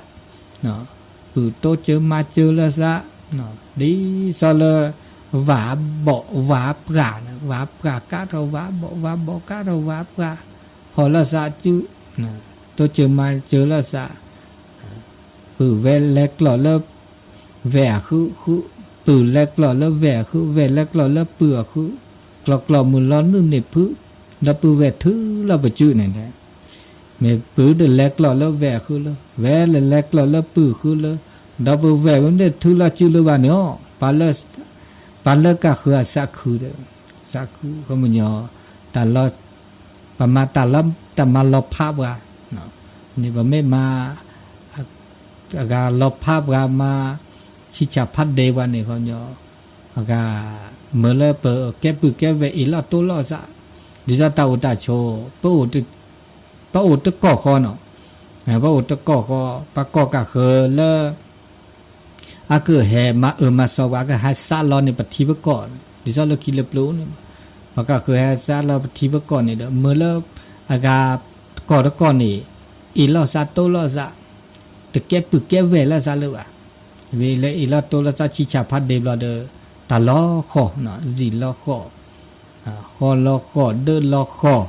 ပုၢ်တိစၢၤမါစၢၤလၢသး, ဒ်သိးလၢ ဝၤဘီၣ်ဝၤပှၢ်, ဝၤပှၢ်ကးထီၣ်ဝၤဘီၣ်, ဝၤဘီၣ်ကးထီၣ်ဝၤပှၢ်, ဖီၣ်လၢသးစု, တိစၢၤမါစၢၤလၢသး, ပုၢ်ဝဲၢ်လဲၤကျီၢ်လၢ ဝဲၢ်အဃု, ဃု, ပုၢ်လဲၤကျီၢ်လၢဝဲၢ်အဃု, ဝဲၢ်လဲၤကျီၢ်လၢပုၢ်အဃု, ကျီၢ်ကျီၢ်မုၢ်လီၤနုာ်န့ၢ်ဖု, ဒီပုၢ်ဝဲၢ်ထုးလီၤပစုန့ၣ်, မ့ၢ်ပုၢ်တလဲၤကျီၢ်လၢဝဲၢ်အဃုလၢ, ဝဲၢ်လဲၤလဲၤကျီၢ်လၢပုၢ်အဃုလၢ, ဒီပုၢ်ဝဲၢ်မ့ၢ်ထုးလီၤစုလၢၤဘၣ်န့ၣ်အီၤ, ပှၤလၢကဃုအသးခု, သးခု ခီပညီ, တၢ်လီၤ, ပမၤတၢ်လီၤ, တၢ်မၤလီၤဖးပှၤ, န့ၣ်ပမ့ၢ်မၤ အဂၤလီၤဖးပှၤမၤ ဆံၣ်ဆၣ်ဖးဒဲးပှၤန့ၣ် ခီပညီ, အဂၤ မၢလၢပကဲပုၢ်ကဲဝဲၢ်အ့ၣ်လိာ်တိလိာ်သး, ဒ်သိးတၢ်အိၣ်တၢ်ဆိး, ပအိၣ်တကီၢ်ဃီနီၤ, ပအိၣ်တကီၢ်ဃီ, ပှၤကိးကးဃၢၤလၢ အကဟဲမၤအၢမၤသီပှၤ အကဟဲစးလီၤန့ၣ် ပထံပကီၢ်, ဒ်သိးလၢခံလၢပျိန့ၣ်, ပှၤကးဃၢၤဟဲစးလီၤပထံပကီၢ်န့ၣ်ဒီး မၢလၢအဂၤတကီၢ်တကီၢ်န့ၣ် အ့ၣ်လိာ်သးတိလိာ်သး, တကဲပုၢ်ကဲဝဲၢ်လၢသးလၢၤဘၣ်, ဝံၤလၢအ့ၣ်လိာ်တိလိာ်သး ဆံၣ်ဆၣ်ဖးဒဲးဘျီဒီး တၢ်လီၤဃီၣ်, စံၣ်လီၤဃီၣ်, ဃီလီၤဃီၣ် ဒၢလီၤဃီၣ်,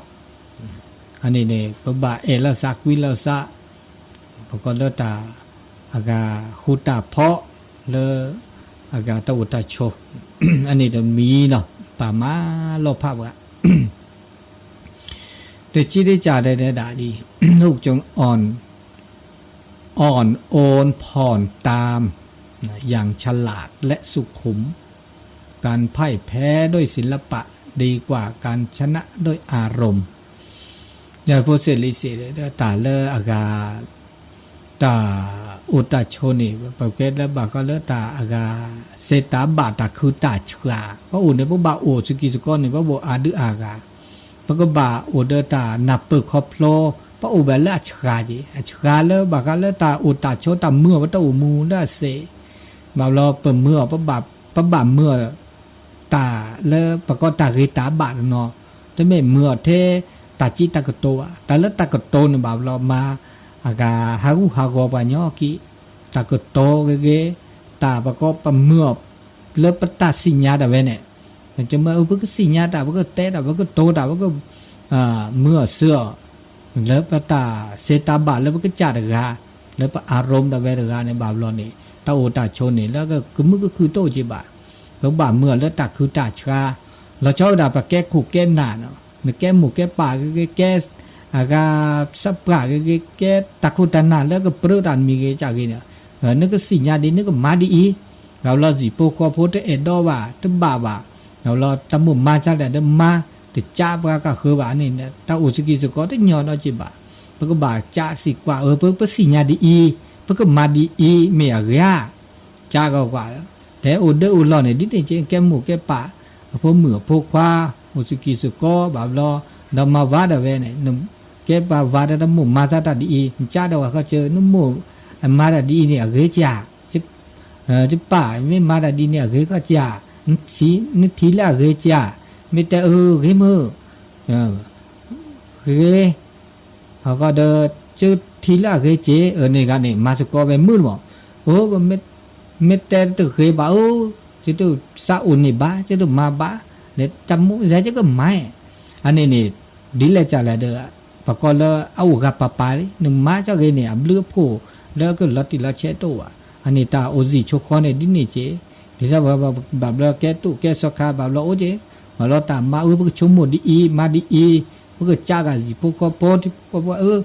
အန့ၣ်န့ၣ် ပဘၣ်အဲၣ်လိာ်သးကွံလိာ်သး, ပကိးလၢတၢ် အဂၤဃူတၢ်ဖိးလၢ အဂၤတၢ်အိၣ်တၢ်ဆိး, အန့ၣ်တမံၤနီၤ ပာ်မၤလီၤဖးပှၤ တဆံတကးဒဲးဒၣ်ဒ် ลูกจงอ่อน อ่อนโอนผ่อนตาม อย่างฉลาดและสุขุม การพ่ายแพ้ด้วยศิลปะดีกว่าการชนะด้วยอารมณ์ ယဖိစ့ၣ်လံစ့ၣ် တၢ်လၢအဂၤ တၢ်အိၣ်တၢ်ဆိးန့ၣ် ပကဲလၢဘၣ်ဃးလၢတၢ်အဂၤ စဲးတၢ်ဘၣ်တၢ်ခုတၢ်ဆှး ပအိၣ်န့ၣ် ပဘၣ်အိၣ်စကံစကီန့ၣ် ပဘၣ်အါဒုအါဂၤ ပကဘၣ်အိၣ်ဒီးတၢ်နၢ်ပၢၢ်ခီဖျိ ပအိၣ်ဝဲလၢအဆှးက့ၤ အဆှးလၢဘၣ်ဃးလၢတၢ်အိၣ်တၢ်ဆိးတၢ်မုာ်အီၤ ပတအိၣ်မူလၢအစ့း ဘၣ်ဘျီပမုာ်အီၤ ပဘၣ်မုာ်အီၤ တၢ်လၢပကိးတၢ်ဂ့ၤတၢ်ဘၣ်တနီၤ တမ့ၢ်မုာ်အီၤထဲတၢ်စံးတၢ်ကတိၤဘၣ် တၢ်လၢတၢ်ကတိၤန့ၣ်ဘၣ်ဘျီမၤ အဂၤဟးဂူာ်ဟးဂီၤပှၤညီက့ၤ တၢ်ကတိၤဂ့ၤဂ့ၤ တၢ်ပကိးပမုာ်အီၤ လၢပတၢ်စံၣ်ညါဒၣ်ဝဲန့ၣ် မ့ၢ်ပကစံၣ်ညါတၢ် ပကတဲတၢ် ပကတိၤတၢ် ပက မုာ်အီၤစၢၤအီၤ လၢပတၢ်စဲးတၢ်ဘၣ်လၢပကစၢ်တဂၤ လၢပအါရူမ်ဒၣ်ဝဲတဂၤန့ၣ် ဘၣ်ဘျီန့ၣ် တၢ်အိၣ်တၢ်ဆိးန့ၣ် လၢကမုာ်ကခုၣ်တအိၣ်က့ၤဘၣ် ပကဘၣ်မုာ်အီၤလၢတၢ်ခုတၢ်ဆှး လီၤဆီဒၣ်ပကဲခိၣ်ကဲနၢ်နီၤ နကဲမိၢ်ကဲပၢ်ဂ့ၤဂ့ၤ ကဲအဂၤသးပှၢ်ဂ့ၤဂ့ၤ ကဲတၢ်ခိၣ်တၢ်နၢ်လၢကပြၢတၢ်မံၤဂ့ၤကၢ်ဂ့ၤန့ၣ် နကစံၣ်ညါဒ် နကမၤဒ်အံၤ ဘၣ်ဘျီစံၣ်ဖိဃီဖိတအဲၣ်ဒိးဘၣ် တဘၣ်ဘၣ် ဘၣ်ဘျီတၢ်မိၣ်မၤစၢ်ဒၣ်ဒီးမၤ တကးပှၤကဃၢၤဘၣ်န့ၣ် တၢ်အိၣ်စကံစကီတညီဒီးက့ၤဘၣ် ပကဘၣ်ကးစံးကွၢ်အၢ ပကစံၣ်ညါဒ်အံၤ ပကမၤဒ်အံၤ မ့ၢ်အဂ့ၤဧါ ကးဂီၤကွၢ် တဲအိၣ်ဒၢအိၣ်လီၢ်န့ၣ် ဒ်န့ၣ်က့ ကဲမိၢ်ကဲပၢ် အဖိမုၣ်အဖိခွါ အိၣ်စကံစကီ ဘၣ်ဘျီ ဒီးမၤဝၤဒၣ်ဝဲန့ၣ် နကဲပှၤဝၤဒီးတၢ်မိၣ်မၤစၢ်တၢ်ဒ်အံၤ နကးဒီးဝဲဃီစၢၤ နမိၢ်အမၤတၢ်ဒ်အံၤန့ၣ် အဂ့ၤကၢ် ယပၢ်မ့ၢ်မၤတၢ်ဒ်န့ၣ် အဂ့ၤကၢ်ကၢ် နထံၣ်လၢအဂ့ၤကၢ် မ့ၢ်တဲအၢ ဂ့ၤမုာ် ဂ့ၤ အဃိဒီး ကထံၣ်လၢအဂ့ၤကၢ် အၢန့ၣ်ဂၤန့ၣ် မၤစ့ၢ်ကီးဝဲမုာ်လီၤ အိၣ် မ့ၢ်တဲတဂ့ၤဘၣ်အိၣ် ကသးအိၣ်န့ၢ်ဘၣ် ကတမၤဘၣ် လၢတၢ်မိၣ်စဲကကမၤ အန့ၣ်န့ၣ် ဒ်လဲၣ်ကၢ်လဲၣ်ဒီး ပကိးလၢအအိၣ်ဂၤပၤပၤလံ နမၤကၢ်ဂ့ၤန့ၣ် အဘျုးအဖှိၣ်လၢအကလီၤတံၢ်လီၤဆဲးတအိၣ်ဘၣ် အန့ၣ်တၢ်အိၣ်စံၣ်ဆိးဃီန့ၣ် ဒ်န့ၣ်က့ ဒ်သိးဘၣ်ဘျီကဲတိၢ်ကဲစီၤခါဘၣ်ဘျီအိၣ်က့ ဘၣ်ဘျီတၢ်မၤအၢ ပကဆိကမိၣ်ဒ်အံၤ မၤဒ်အံၤ ပကစးဂၤစံၣ်ဖိဃီဖိ ထံဖိကီၢ်ဖိအၢ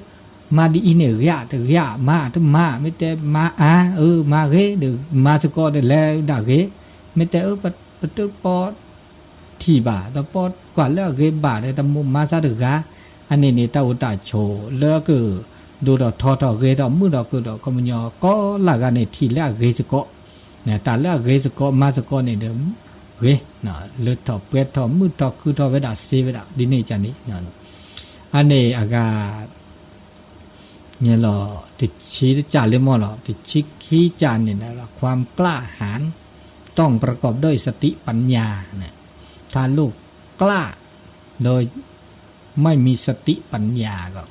မၤဒ်အံၤန့ၣ် ဂ့ၤတဂ့ၤ မၤတမၤ မ့ၢ်တဲမၤအါ အၢ မၤဂ့ၤ ဒီးမၤစ့ၢ်ကီးဒီးလဲၤဒၣ်ဂ့ၤ မ့ၢ်တဲအၢ ပတပီ ထံၣ်ဘၣ် ဒီးပိာ်ကွၢ်လၢအဂ့ၤဘၣ်ဒီး တၢ်မိၣ်မၤစၢ်တဂၤ အန့ၣ်န့ၣ် တၢ်အိၣ်တၢ်ဆိးလၢက ဒိၣ်ထီၣ်ထီထီၣ် ဂ့ၤထီၣ်မုာ်ထီၣ်ခုၣ်ဒီး ခီပညီ ကိးလၢ်ဂၤန့ၣ် ထံၣ်လၢအဂ့ၤစ့ၢ်ကီး တၢ်လၢအဂ့ၤစ့ၢ်ကီး မၤစ့ၢ်ကီးန့ၣ်ဒီး ဂ့ၤ လၢထီၣ်ပှဲၤထီၣ် မုာ်ထီၣ်ခုၣ်ထီၣ်ဝဲဒၣ် စ့ဝဲဒၣ် ဒ်န့ၣ်ကန့ၣ် အန့ၣ်အဂၤ န့ၣ်လီၤ တဆံတကးလၢမ့ၢ်လီၤ တဆံခံကးန့ၣ် ความกล้าหาญ ต้องประกอบด้วยสติปัญญา ถ้าลูกกล้าโดยไม่มีสติปัญญาก็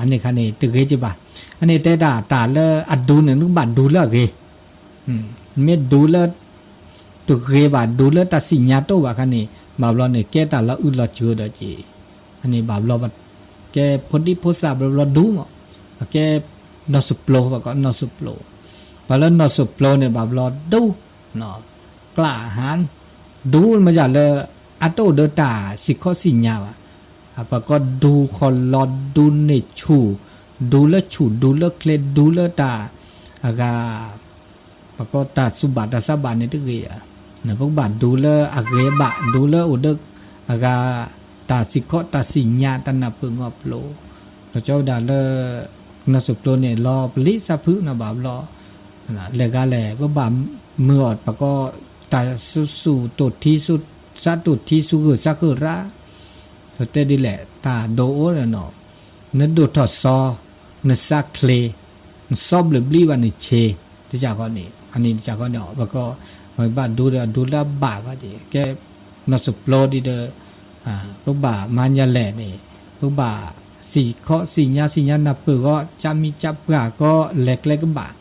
အန့ၣ်ခါန့ၣ် တဂ့ၤကဘၣ် အန့ၣ်တဲတၢ် တၢ်လၢအဒူန့ၣ် နကဘၣ်ဒူလၢအဂ့ၤ, မ့ၢ်ဒူလၢ တဂ့ၤဘၣ် ဒူလၢတၢ်စံၣ်ညါတအိၣ်ဘၣ်အခါန့ၣ် ဘၣ်ဘျီန့ၣ် ကဲတၢ်လီၤအုၣ်လီၤစၢၤဒီးက့ၤ, အန့ၣ်ဘၣ်ဘျီ ကဲဖိဒံဖိသၣ်ဘျီဘျီဒူမး, အကဲ နီၢ်စပျိ ဘၣ်ကီးနီၢ်စပျိ, ပှၤလၢနီၢ်စပျိန့ၣ် ဘၣ်ဘျီဒူ ကျၢ်ဟါ ဒူမ့ၢ်ယၤလၢ အတအိၣ်ဒီးတၢ်စံၣ်ခီၣ်စံၣ်ညါဘၣ်, ပှၤကီးဒူဃီလီၤ ဒူန့ၢ်ဆူၣ်, ဒူလၢဆူၣ် ဒူလၢချ့ ဒူလၢတၢ် အဂၤ ပှၤကီးတၢ်စူၢ်ဘၣ်တၢ်ဆါဘၣ်န့ၣ်တဂ့ၤဧါ, ပကဘၣ်ဒူလၢအဂ့ၤဘၣ် ဒူလၢအိၣ်ဒီး အဂၤ တၢ်စံၣ်ခီၣ်တၢ်စံၣ်ညါတၢ်နၢ်ပၢၢ်ဂီၢ်ပျိ, ဒီးကၠီဝဲဒၣ်လၢ နီၢ်စပျိန့ၣ် လီၤပလံၤစၢ်ဖုးနီၢ်ဘၣ်ဘျီ လဲၤဂၤလဲၣ် ပဘၣ်မုာ်အီၤ ပှၤကီး တၢ်ဆူၣ်ဆူၣ်တိၢ်ထံ ဆူၣ်ဆါတိၢ်ထံ ဆူၣ်ဂၢၢ်ဆါဃၢရၣ်, တဲဒ်လဲၣ် တၢ်ဒိးအိၣ်နီၤ, နဒိၣ်ထီၣ်စီၤ နစါချ့ နစီဘျၢၣ်ဘျံးဘၣ်နဆ့, တစၢ်ဃီန့ၣ် အန့ၣ်တစၢ်ဃီန့ၣ် ပကီး ပဘၣ်ဒူဒီးဒူလၢအဘၣ်ဃီက့ၤ ကဲ နီၢ်စပျိဒ်ဒီး ပဘၣ်မၤညါလဲၣ်န့ၣ် ပဘၣ်စံၣ်ခီၣ်စံၣ်ညါ စံၣ်ညါနၢ်ပၢၢ်ဃီ ကၢ်မံကၢ်ပှၢ်ဃီ လဲၤကျဲကဘၣ်,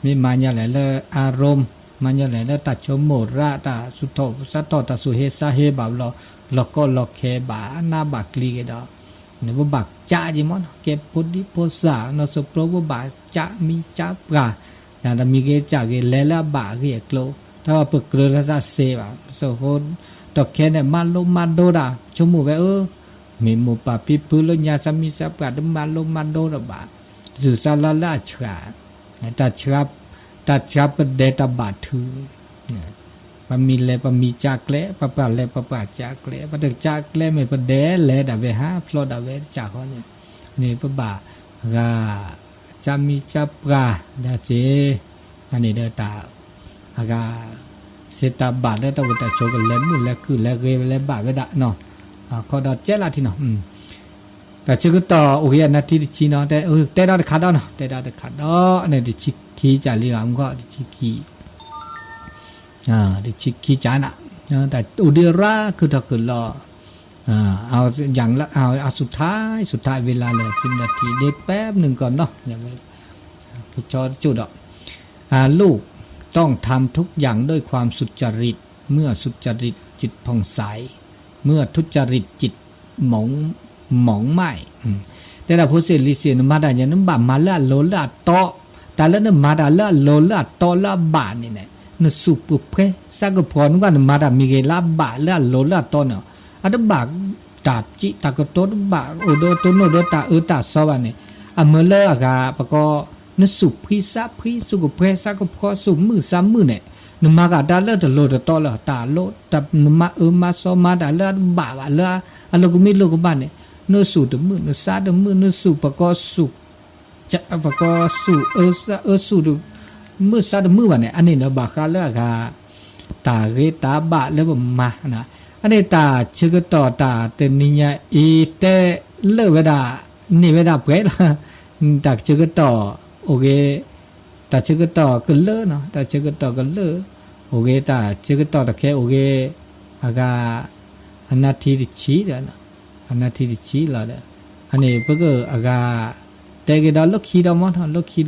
မ့ၢ်မၤညါလဲၣ်လၢ အၤရိမ် မၤညါလဲၣ်လၢတၢ်ဆိကမိၣ်ရၣ် တၢ်သူၣ်ထီၣ်စးထီၣ် တၢ်သူၣ်ဟ့သးဟ့ဘၣ်ဘျီ လီၤကီလီၤခဲဘၣ်နးဘၣ်ကျံၤက့ၤဒီး နပဘၣ်ကၢ်က့ၤမးနီၤ ကဲဖိဒံဖိသၣ် နီၢ်စပျိ ပဘၣ်ကၢ်မံကၢ်ပှၢ် တၢ်မံၤဂ့ၤကၢ်ဂ့ၤ လဲၤလၢအဘၣ်အဂ့ၢ်အကျိၤ တၢ်ပကြၢးလၢတၢ်စ့ဘၣ် ပစိာ်ဃိ ဒီးခဲန့ၣ် မၤလိမၤဒိတၢ် ဆိကမိၣ်ဝဲအၢ မ့ၢ်မိၢ်ပၢ်ဖံဖုလၢညါ စၢ်မံစၢ်ပှၢ် တမၤလိမၤဒိဒီးဘၣ် စူၢ်စါလါလၢအဆှး တၢ်ဆှး တၢ်ဆှးပဒဲးတၢ်ဘၣ်ထု ပမံၤလဲၤပမံၤကၢ်ကျဲ ပပှၢ်လဲၤပပှၢ်ကၢ်ကျဲ ပတကၢ်ကျဲမ့ၢ်ပဒဲးလဲၤဒၣ်ဝဲဟးဖျိးဒၣ်ဝဲတစၢ်ဃီန့ၣ် န့ၣ်ပဘၣ်ဂၤ ကၢ်မံၤကၢ်ပှၢ်ဒၣ်က့ၤ န့ၣ်ဒီးတၢ် အဂၤ စ့တၢ်ဘၣ်လၢတၢ်အိၣ်တၢ်ဆိးကလဲၤမုာ်လဲၤခုၣ်လဲၤဂ့ၤလဲၤဘၣ်ဝဲဒၣ်နီၤ ခီဒီးကဲလၢထံနီၤ တၢ်ဆၢကတီၢ်အိၣ်ဂ့ၤအနၢ်ထံတဆံနီၤ တဲဒၣ်တခါဒီးနီၤ တဲဒၣ်တခါဒီး န့ၣ်တဆံခံကၢ်လံဂၤမူခီတဆံခံ တဆံခံကၢ်နၤ တၢ်အိၣ်ဒံးရၣ်ခုၣ်ထီၣ်ခုၣ်လီၤ အ อย่างละ เอา เอาสุดท้าย สุดท้าย เวลาเหลือสิบนาที เดี๋ยวแป๊บหนึ่งก่อนเนาะ ยังไม่ พอจอจุดอ่ะ อ่า ลูกต้องทำทุกอย่างด้วยความสุจริต เมื่อสุจริตจิตผ่องใส เมื่อทุจริตจิตหมอง หมองไหม้ တဲဒၣ်ဖိစ့ၣ်လံၤစ့ၣ် နမၤတၢ်ညါ နဘၣ်မၤလၢအလိၤလၢအတီ တၢ်လၢနမၤတၢ်လၢအလိၤလၢအတီလၢအဘၣ်န့ၣ်န့ၣ် နစူၢ်ပှဲၤ ဆၢကဖီ နကွၢ်နမၤတၢ်မံၤဂ့ၤလၢအဘၣ်လၢအလိၤလၢအတီန့ၣ် အတဘၣ်တၢ်စံးတၢ်ကတိၤ တဘၣ်အိၣ်ဒီးတိၢ်နီၣ်ဒီးတၢ်အၢတၢ်သီဘၣ်န့ၣ် အမၢလၢအဂၤ ပကီ နစူၢ်ဖှံသးဖှံ စူၢ်ကဖှဲ ဆၢကဖီ စူၢ်မုာ်သးမုာ်န့ၣ် နမၤကတၢ်လၢတလိၤတတီလၢၤ တၢ်လိၣ် နမၤအၢမၤသီ မၤတၢ်လၢအတဘၣ်ဘၣ် လၢအလိၤကမံၤလိၤကဘၣ်န့ၣ် နစူၢ်တမုာ် နသးတမုာ် နစူၢ် ပကီ ပကီ စူၢ်အၢ အၢစူၢ်တမုာ် သးတမုာ်ဘၣ်န့ၣ် အန့ၣ်ဒီးဘၣ်ဃးလၢအဂၤ တၢ်ဂ့ၤတၢ်ဘၣ်လၢပမၤ အန့ၣ်တၢ်ဆၢကတီၢ်တၢ်တနံၤညါအံၤ တဲလၢာ်ဝဲဒၣ် န့ၢ်ဝဲဒၣ်ပှဲၤလီၤ တၢ်ဆၢကတီၢ်အိၣ်ဂ့ၤ တၢ်ဆၢကတီၢ်ကလၢာ်နီၤ တၢ်ဆၢကတီၢ်ကလၢာ် အိၣ်ဂ့ၤ တၢ်ဆၢကတီၢ်တခဲအိၣ်ဂ့ၤ အဂၤ အနၢ်ထံတဆံဒီး အနၢ်ထံတဆံလီၤဒီး အန့ၣ် ပကအဂၤ တဲက့ၤဒီးလၢခံဒီးမ့ၢ်နီၤ လၢခံဒီး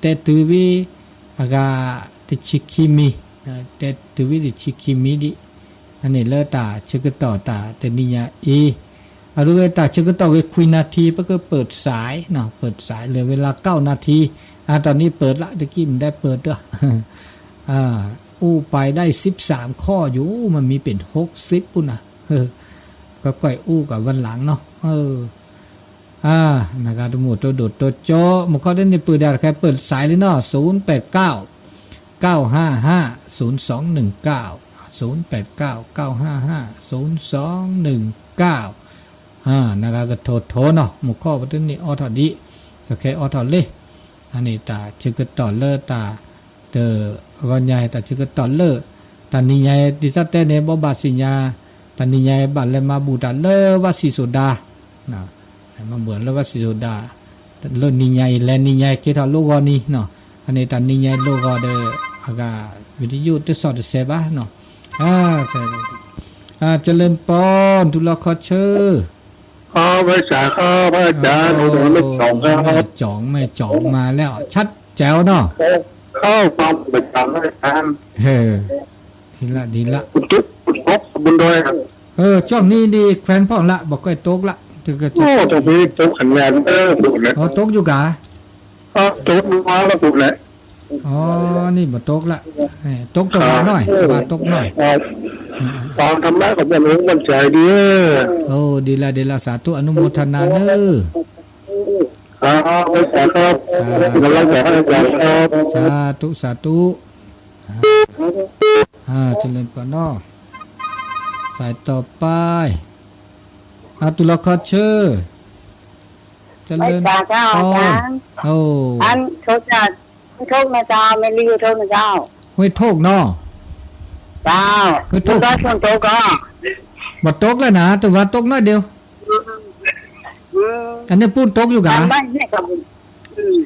တဲတုၤဝံၤ အဂၤ တဆံခံမံၤ တဲတုၤဝံၤတဆံခံမံၤဒံး အန့ၣ်လၢတၢ်ဆၢကတီၢ်တၢ်တနံၤညါအံၤ အဒိဝဲတၢ်ဆၢကတီၢ်ဂ့ၤခွံနၢ်ထံ ပကပၢၢ်စဲးနီၤ ပၢၢ်စဲးလၢာ်ဝဲလၢ ကိုးနၢ်ထံ အတၢ်န့ၣ်ပၢၢ်လၢတကံၢ်မ့ၢ်ဒဲပၢၢ်တၢ် အိၣ်ပာ်ဒၣ်အံၤ သိပ်းစၢမ် ข้ออยู่ มันมีเป็นหกสิบ ပုၢ်နၤ ကကွဲးအိၣ်ကဝဲလၢ်နီၤ နဂၤတမူးတိဒိၣ်တိကၠိ မူခီတန့ၢ်ပၢၢ်ဒၣ်တခါ ပၢၢ်စဲးလံနီၤ ศูนย์แปดเก้า เก้าห้าห้า ศูนย์สองหนึ่งเก้า ศูนย์แปดเก้า เก้าห้าห้า ศูนย์สองหนึ่งเก้า နဂၤကထိၣ်ထိၣ်နီၤ မူခီပတန့ၢ်အိးထီၣ်ဒံး ကခဲအိးထီၣ်လံ အန့ၣ်တၢ်ဆၢကတီၢ်လၢတၢ် တဂီၤညါ တၢ်ဆၢကတီၢ်လၢ တၢ်နံၤညါ ဒ်သိးတဲန့ၣ် ဘိးဘၣ်သ့ၣ်ညါ တၢ်နံၤညါဘၣ်လဲၤမၤဘူၣ်တၢ်လၢဝၣ်စံၣ်စိဒၤ မၤဘူၣ်တၢ်လၢဝၣ်စံၣ်စိဒၤ လၢနံၤညါအံၤ လဲၤနံၤညါက့ၤထီၣ်လိၣ်ဂီၤနံၤနီၤ အန့ၣ်တၢ်နံၤညါလိၣ်ဂီၤဒီး အဂၤ ဝံၤတယိၣ်တစီၣ်တစဲးဘၣ်နီၤ ကလၢပီ တူၢ်လီၤခီဆၢ ครับ พระอาจารย์ครับ พระอาจารย์ โอ้โห ไม่จ่องครับ ไม่จ่อง ไม่จ่องมาแล้ว ชัดแจ๋วเนาะ ครับ ฟังประจำ พระอาจารย์ เออ ดีละ ดีละ ฝนตก ฝนตกบนดอยครับ เออ ช่วงนี้ดี แควนพ่องละ บ่ค่อยตกละ ถือก็จะ โอ้ ตรงนี้ตกขนาด เออ ฝนนะ อ๋อ ตกอยู่กะ ครับ ตกมาแล้วฝนนะ อ๋อ นี่บ่ตกละ เออ ตกตะวันหน่อย ครับ ว่าตกหน่อย ครับ เออ ฟังธรรมะกับมันหลวงมันใจดี เออ โอ้ ดีละ ดีละ สาธุ อนุโมทนาเนอะ ครับ อาจารย์ครับ สาธุ เป็นกำลังใจให้อาจารย์ครับ สาธุ สาธุ อ่า อ่า เจริญพรเนาะ สายต่อไป อ่า ตุลาคอเชอร์ เจริญพร ไม่ตายเจ้า อาจารย์ โอ้ อัน โทษจ้ะ ห้วยโทกนะเจ้า ไม่รีบโทษนะเจ้า ห้วยโทกเนาะ เจ้า ห้วยโทก มันก็ฝนตกก็ บ่ตกแล้วนะ แต่ว่าตกน้อยเดียว อืม อันนี้พูดตกอยู่กะ มันไม่เนี่ยกับ อืม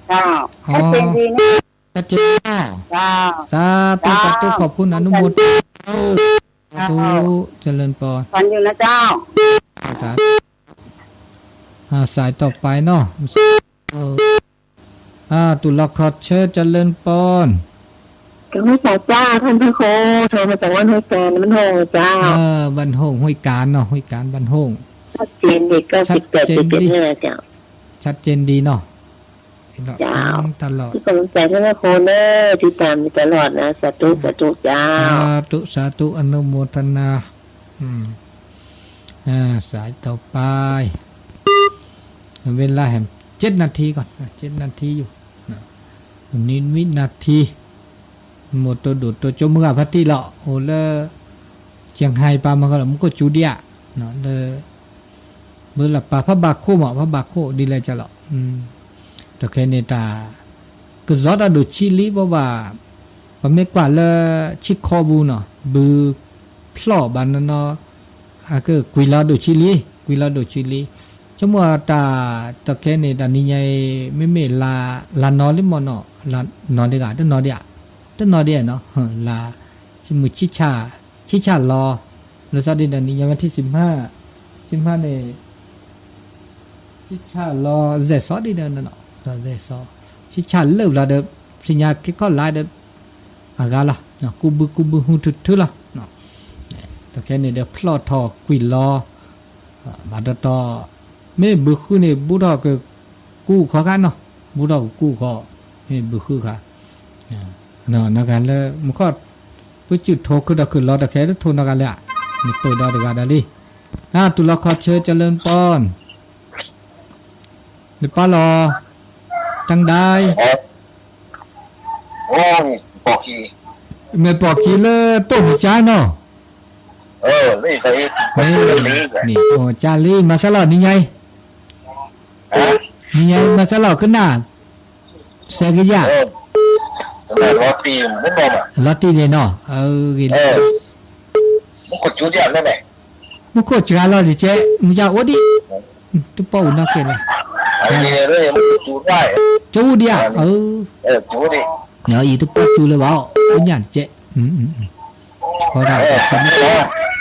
เจ้า อ๋อ ชัดเจนดีนะ ชัดเจนเนาะ เจ้า สาธุ เจ้า สาธุ ขอบคุณ อนุโมทนา เออ สาธุ เจ้า เจริญพร ฝันอยู่นะเจ้า สาธุ อ่า สายต่อไปเนาะ เออ อ่า ตุลาคอเชอร์ เจริญพร กำลังสายจ้า ท่านพระครู โทรมาจากวัดห้วยแกน บ้านโฮงเจ้า เออ บ้านโฮง ห้วยกาญเนาะ ห้วยกาญ บ้านโฮง ชัดเจนดี เก้าสิบแปดจุดเจ็ด ชัดเจนดี นี่แหละเจ้า ชัดเจนดีเนาะ เจ้า ตลอด ที่กำลังใจท่านพระครูเนอะ ติดตามอยู่ตลอดนะ สาธุ สาธุเจ้า สาธุ สาธุ อนุโมทนา อืม อ่า สายต่อไป เวลาแหม เจ็ดนาทีก่อน อ่ะ เจ็ดนาทีอยู่ นะ นิดวินาที မိၢ်တိၢ်ဒိၣ်တိၢ်ကၠိမုၢ်ဂၤဖါတံၢ်လီၤ အိၣ်လၢ เชียงราย ပာ်မၤဃီလီၤ မူခိၣ်စူၤဒံးဧါ လၢ ဘၣ်လၢပာ်ဖးဘးခိၣ်မး ဖးဘးခိၣ်ဒ်လဲၣ်ကလီၤ တခဲန့ၣ်တၢ် ကစီၣ်တၢ်ဒိၣ်ဆံးလံ ဘၣ်ဘၣ် ပမ့ၢ်ကွၢ်လၢ ဆံၣ်ခီပူၤနီၤ ဘုဖျီၣ်ဘၣ်နီၢ်နီၢ် အကကွံာ်လီၤဒိၣ်ဆံးလံ ကွံာ်လီၤဒိၣ်ဆံးလံ ဆိကမိၣ်တၢ် တခဲန့ၣ် တၢ်နံၤညါအံၤ မ့မ့ၢ်လါနီၤလံမ့ၢ်နီၤ လါနီၤဒံးဂၤ တနီၤဒံးဧါ တနီၤဒံးဧါနီၤ လါ ဆံမုၢ်ဆံဆၣ် ဆံဆၣ်လီၤ လၢစီၤဒံးဒီးနံၤညါဝဲထံၣ်ဆံမၢ် ဆံမၢ်န့ၣ် ဆံဆၣ်လီၤ စဲးစီဒံးဒီးနီၤ စဲးစီ ဆံဆၣ်လၢာ်ဘျီဒီး သ့ၣ်ညါက့ၤခီၣ်လါဒီး အဂၤလီၤ ကူးဘုကူးဘုဟူထုထုလီၤ တခဲန့ၣ်ဒီးဖျီၣ်ထီၣ်ကွံာ်လီၤ ဘၣ်တီတီ မ့ၢ်ဘုဃုန့ၣ် ဘူးထီၣ်ကကူၣ်ခီခါနီၤ ဘူးထီၣ်ကကူၣ်ခီ မ့ၢ်ဘုဃုခါ နီၢ်ဂၤလၢ မူခီၣ် ပစုၣ်ထိးခုဒီးခုလီၤတခဲလၢထိးနီၢ်ဂၤလၢ နပၢၢ်ဒီးတဂၤဒီးလံ တူၢ်လီၤခီဆၢ เจริญพร နပၢ်လီၤ တၢ်ဒါ မ့ၢ်ပိာ်ခံလၢတိၢ်မုၢ်ကါနီၤ န့ၣ် ပိာ်ကါလံ မၤစၢ်လီၤ နံၤညါအံၤ နံၤညါအံၤ မၤစၢ်လီၤ ကနၣ် စဲးကယၢ် လီၤတံၢ်န့ၣ်နီၤ ဂ့ၤလံ မူခိၣ်စှၤလီၤဒံးကဲ မူကအိၣ်ဒံး တပီၢ်အူနီၢ်ကဲလဲၣ် ကၠိအူဒံးဧါ အံၤတပီၢ်စှၤလၢၤဘၣ် အိၣ်ညၣ်တ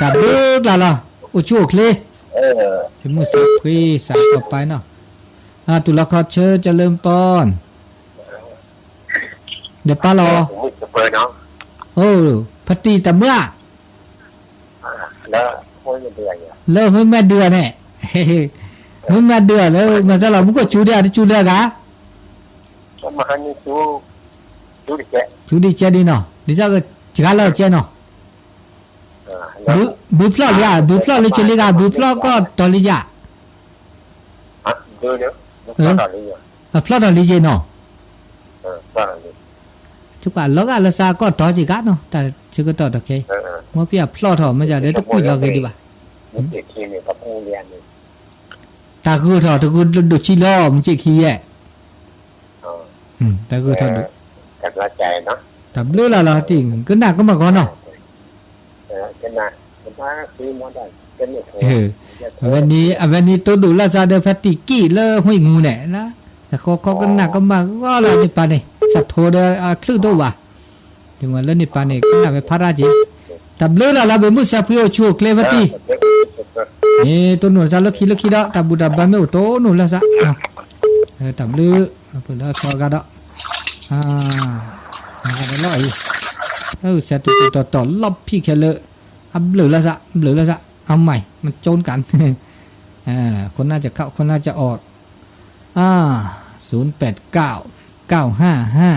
ကဲ တၢ်ဘျုးကျါလီၤ အိၣ်ဆူၣ်အိၣ်ချ့ ဖံမုၢ်စဲးဖှံ စးကီးပၢ်နီၤ တူၢ်လီၤခီဆၢ เจริญพร ဒီးပၢ်လီၤ အိၣ် ဖါတံၢ်တၢ်မုၢ်ဧါ လၢဟူမဲာ်ဒုးန့ၣ် ဟူမဲာ်ဒုးလၢ မၤစၢ်လီၤ မူခိၣ်စှၤဒံး တစှၤလၢၤဂၤ စှၤဒံးကဲဒံးနီၤ ဒ်စၢ်ကစှၤလီၤကဲနီၤ ဘုဖျီၣ်လံဧါ ဘုဖျီၣ်လၢကလံၤဂၤ ဘုဖျီၣ်ကီၢ်တီၤလံဧါ ဖျီၣ်တီၤလံကဲး ဖျီၣ်တီၤလံကဲးနီၤ ထုကလီၤဂာ်လၢစးကီၢ်တီၤက့ၤဂၤနီၤ တၢ်ဆၢကတီၢ်တခဲအံၤ မ့ၢ်ဖဲအဖျီၣ်ထီၣ်မ့ၢ်ယၤဒီးတကွံာ်လီၤဂ့ၤဒံးဘၣ် တၢ်ဂုာ်ထီၣ်တဂုာ်ဒိၣ်ဆံးလီၤ မ့ၢ်က့ခံယဲၢ် တၢ်ဂုာ်ထီၣ်ဒိၣ် တၢ်ဘျုးလီၤလီၤတံၢ် ကနၣ်ကမၣ်ဂီၤနီၤ အဝဲန့ၣ် အဝဲန့ၣ်တိဒိၣ်လၢစးဒီးဖဲတံၢ်ကံၣ်လၢ ဟူးမူန့ၣ် တၢ်ဃီခီကနၣ်ကမၣ်ဂီၤလၢန့ၣ်ပၢ်န့ၣ် စးထိဒီးအချုးဒိၣ်ဘၣ် ဒ်မ့ၢ်လၢန့ၣ်ပၢ်န့ၣ် ကနၣ်ဝဲဖးတၢ်က့ၤ တၢ်ဘျုးလီၤလီၤ ဘုမုၢ်စဲးဖှံအိၣ်ဆူၣ်အိၣ်ချ့ဖဲတံၢ် မ့ၢ်တိၢ်နီၣ်စၢ်လၢခံလၢခံဒီး တၢ်ဘူၣ်တၢ်ဘါမ့ၢ်အိၣ်တိၢ်နီၣ်လၢစး, တၢ်ဘျုး, ပဒီးသီဂၤဒီး, ဂၤဒီးလီၤအံၤ, တၢ်စဲးတူၢ်တူၢ်တီၤတီၤလီၢ်ဖံးခဲလၢာ်, အဘျုးလၢစး, ဘျုးလၢစး, အမၤ, မကၠိကၣ်, ခိၣ်နၢ်ကခီၣ် ခိၣ်နၢ်ကအီၣ် ศูนย์แปดเก้า เก้าห้าห้า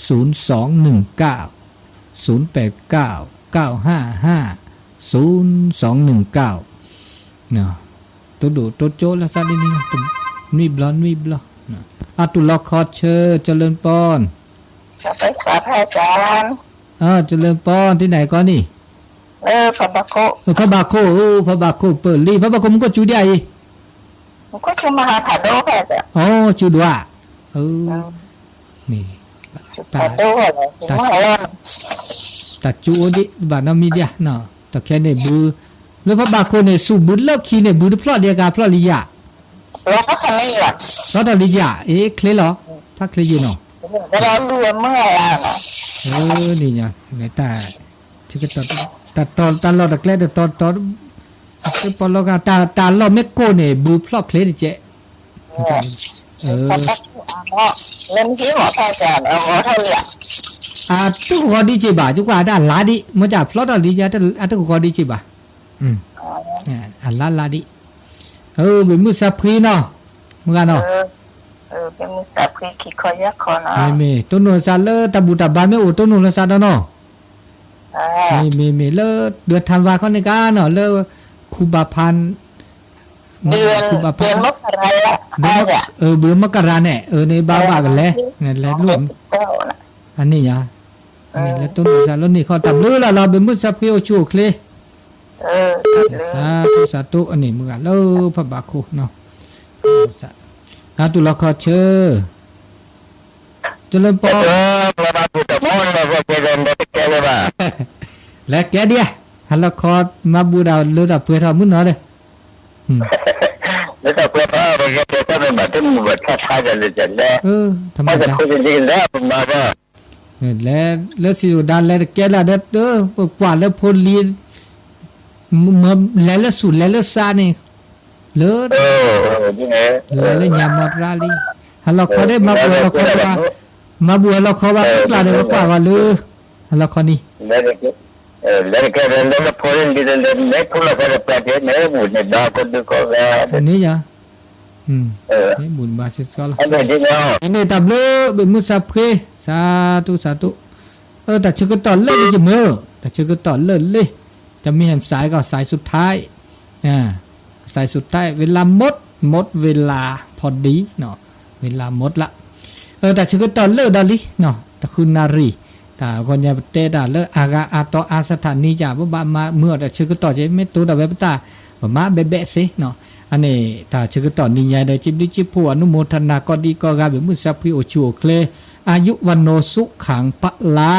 ศูนย์สองหนึ่งเก้า ศูนย์แปดเก้า เก้าห้าห้า ศูนย์สองหนึ่งเก้า တိၢ်ဒိၣ်တိၢ်ကၠိလၢသးဒ်န့ၣ်, နွံဘျီနွံဘျီ, အတူၢ်လီၤခီဆၢ เจริญปอน เจริญปอน เออ เจริญปอน ที่ไหนก่อนนี่ ဖးဘးခိၣ်, ဖးဘးခိၣ် ဖးဘးခိၣ်ပၢၢ်လံ ဖးဘးခိၣ်မူခိၣ်စူၤဒံးအံၤ, အိ စူၤဒိၣ်ဧါ, မ့ၢ် တၢ်စူၤအိၣ်ဒံးဘၣ်နီတမံၤဒံး, တၢ်ခဲန့ၣ်ဘု, လၢဖးဘးခိၣ်န့ၣ် စူၤဘုလၢခံန့ၣ် ဘုတဖျီၣ်ဒံးကါဖျီၣ်လံယၤ, ဖျီၣ်ထီၣ်လံယၤ, အ့ ချ့လီၤ, ဖးချ့ယဲၢ်နီၤ, န့ၣ်ညါ, တၢ် တၢ်လီၢ်တကျဲတတီၤတီၤ, အသ့ပီလီၤဂာ် တၢ်လီၢ်မ့ၢ်ကိၢ်န့ၣ် ဘုဖျီၣ်ချ့တကဲး, အတဂီၤဒံးက့ၤဘၣ် ယကွၢ်တၢ်လါဒံး မ့ၢ်တၢ်ဖျီၣ်ထီၣ်လံယၤ အတဂီၤဒံးက့ၤဘၣ်, အလါလါဒံး, ဘ့ၣ်မုၢ်သးဖှံနီၤ, မုၢ်ဂၤနီၤ, မ့မ့ၢ် တိၢ်နီၣ်လၢစးလၢတၢ်ဘူၣ်တၢ်ဘါမ့ၢ်အိၣ်တိၢ်နီၣ်လၢစးဒီးနီၤ, မ့မ့ၢ်မ့ၢ်လၢ ဒုးထၢဝါခီန့ၣ်ကါနီၤ လၢ ခူဘၣ်ဖး ခူဘၣ်ဖး ဘုမကရၤ ဘုမကရၤန့ၣ် အန့ၣ်ဘၣ်ဘၣ်ကလဲၤ လဲၤလိၣ် အန့ၣ်ယၤ အန့ၣ်လၢတိၢ်နီၣ်စးလၢန့ၣ်ခီ တၢ်ဘျုးလၢ်လၢ် ဘ့ၣ်မုၢ်သးဖှံအိၣ်ဆူၣ်အိၣ်ချ့ စးထူစးတိၢ် အန့ၣ်မုၢ်ဂၤလၢဖးဘးခိၣ်နီၤ အတူၢ်လီၤခီဆၢ တလၢပီ လဲၤကဲဒံးဧါ ဟဲလီၤခီ မၤဘူၣ်ဒၣ်လၢတၢ်ပှဲၤထီၣ်မုၢ်နီၤဒီး လၢတၢ်ပှဲၤထီၣ် ပကဲပှဲၤထီၣ်မ့ၢ်ဘၣ်တမုာ်ဘၣ်ထၣ်ဖးဒၣ်လၢတၢ်လဲၤ ပှဲၤထီၣ်လၢပမၤဘၣ် လဲၤလၢစံၣ်စိၤဒါ လဲၤတကဲလၢဒီး ပကွၢ်လၢဖိလံၤ လဲၤလၢဆူၣ် လဲၤလၢသးန့ၣ် လၢ လဲၤလၢညါမီတြါလံ ဟးလီၤခီဒီး မၤဘူၣ်ဟးလီၤခီဘၣ် မၤဘူၣ်ဟးလီၤခီဘၣ် ကျၢ်န့ၣ် ပကွၢ်ဂီၤလၢ ဟးလီၤခီန့ၣ် လဲၤတကဲလၢလၢဖိလံၤ လဲၤဖိလီၤခီဒီးပှၤတဲန့ၣ် ဘူၣ်န့ၣ်ဘါကီဒုကီဂၤ န့ၣ်ယၤ မ့ၢ်ဘူၣ်ဘါစ့ၢ်ကီးလီၤ န့ၣ်တၢ်ဘျုး ဘ့ၣ်မုၢ်သးဖှံ စးတူၢ်စးတူၢ် တၢ်ဆၢကတီၢ်လၢာ်လံယမုၢ် တၢ်ဆၢကတီၢ်လၢာ်လံ จะมีแหมสายก็สายสุดท้าย สายสุดท้าย เวลาหมด หมดเวลาพอดี เวลาหมดละ တၢ်ဆၢကတီၢ်လၢာ်ဒီးလံ တၢ်ဃုနၣ်ရံၣ် တၢ်ဂီၤညါပတဲတၢ်လၢအဂၤအတီၤအါ စထၣ်နံယၤ ပဘၣ်မၤမုာ်အီၤတၢ်ဆၢကတီၢ်က့ မ့ၢ်တိၢ်ဒၣ်ဝဲပတၢ် ပမၤဘဲဘဲစ့ အန့ၣ် တၢ်ဆၢကတီၢ်နံၤညါဒီး စံးဘျုးစံးဖှိၣ် အနုမော်ထနာကီးဒံးကီးဂၤ ဘ့ၣ်မုၢ်သးဖှံအိၣ်ဆူၣ်အိၣ်ချ့ อายุวัณโณสุขังพละ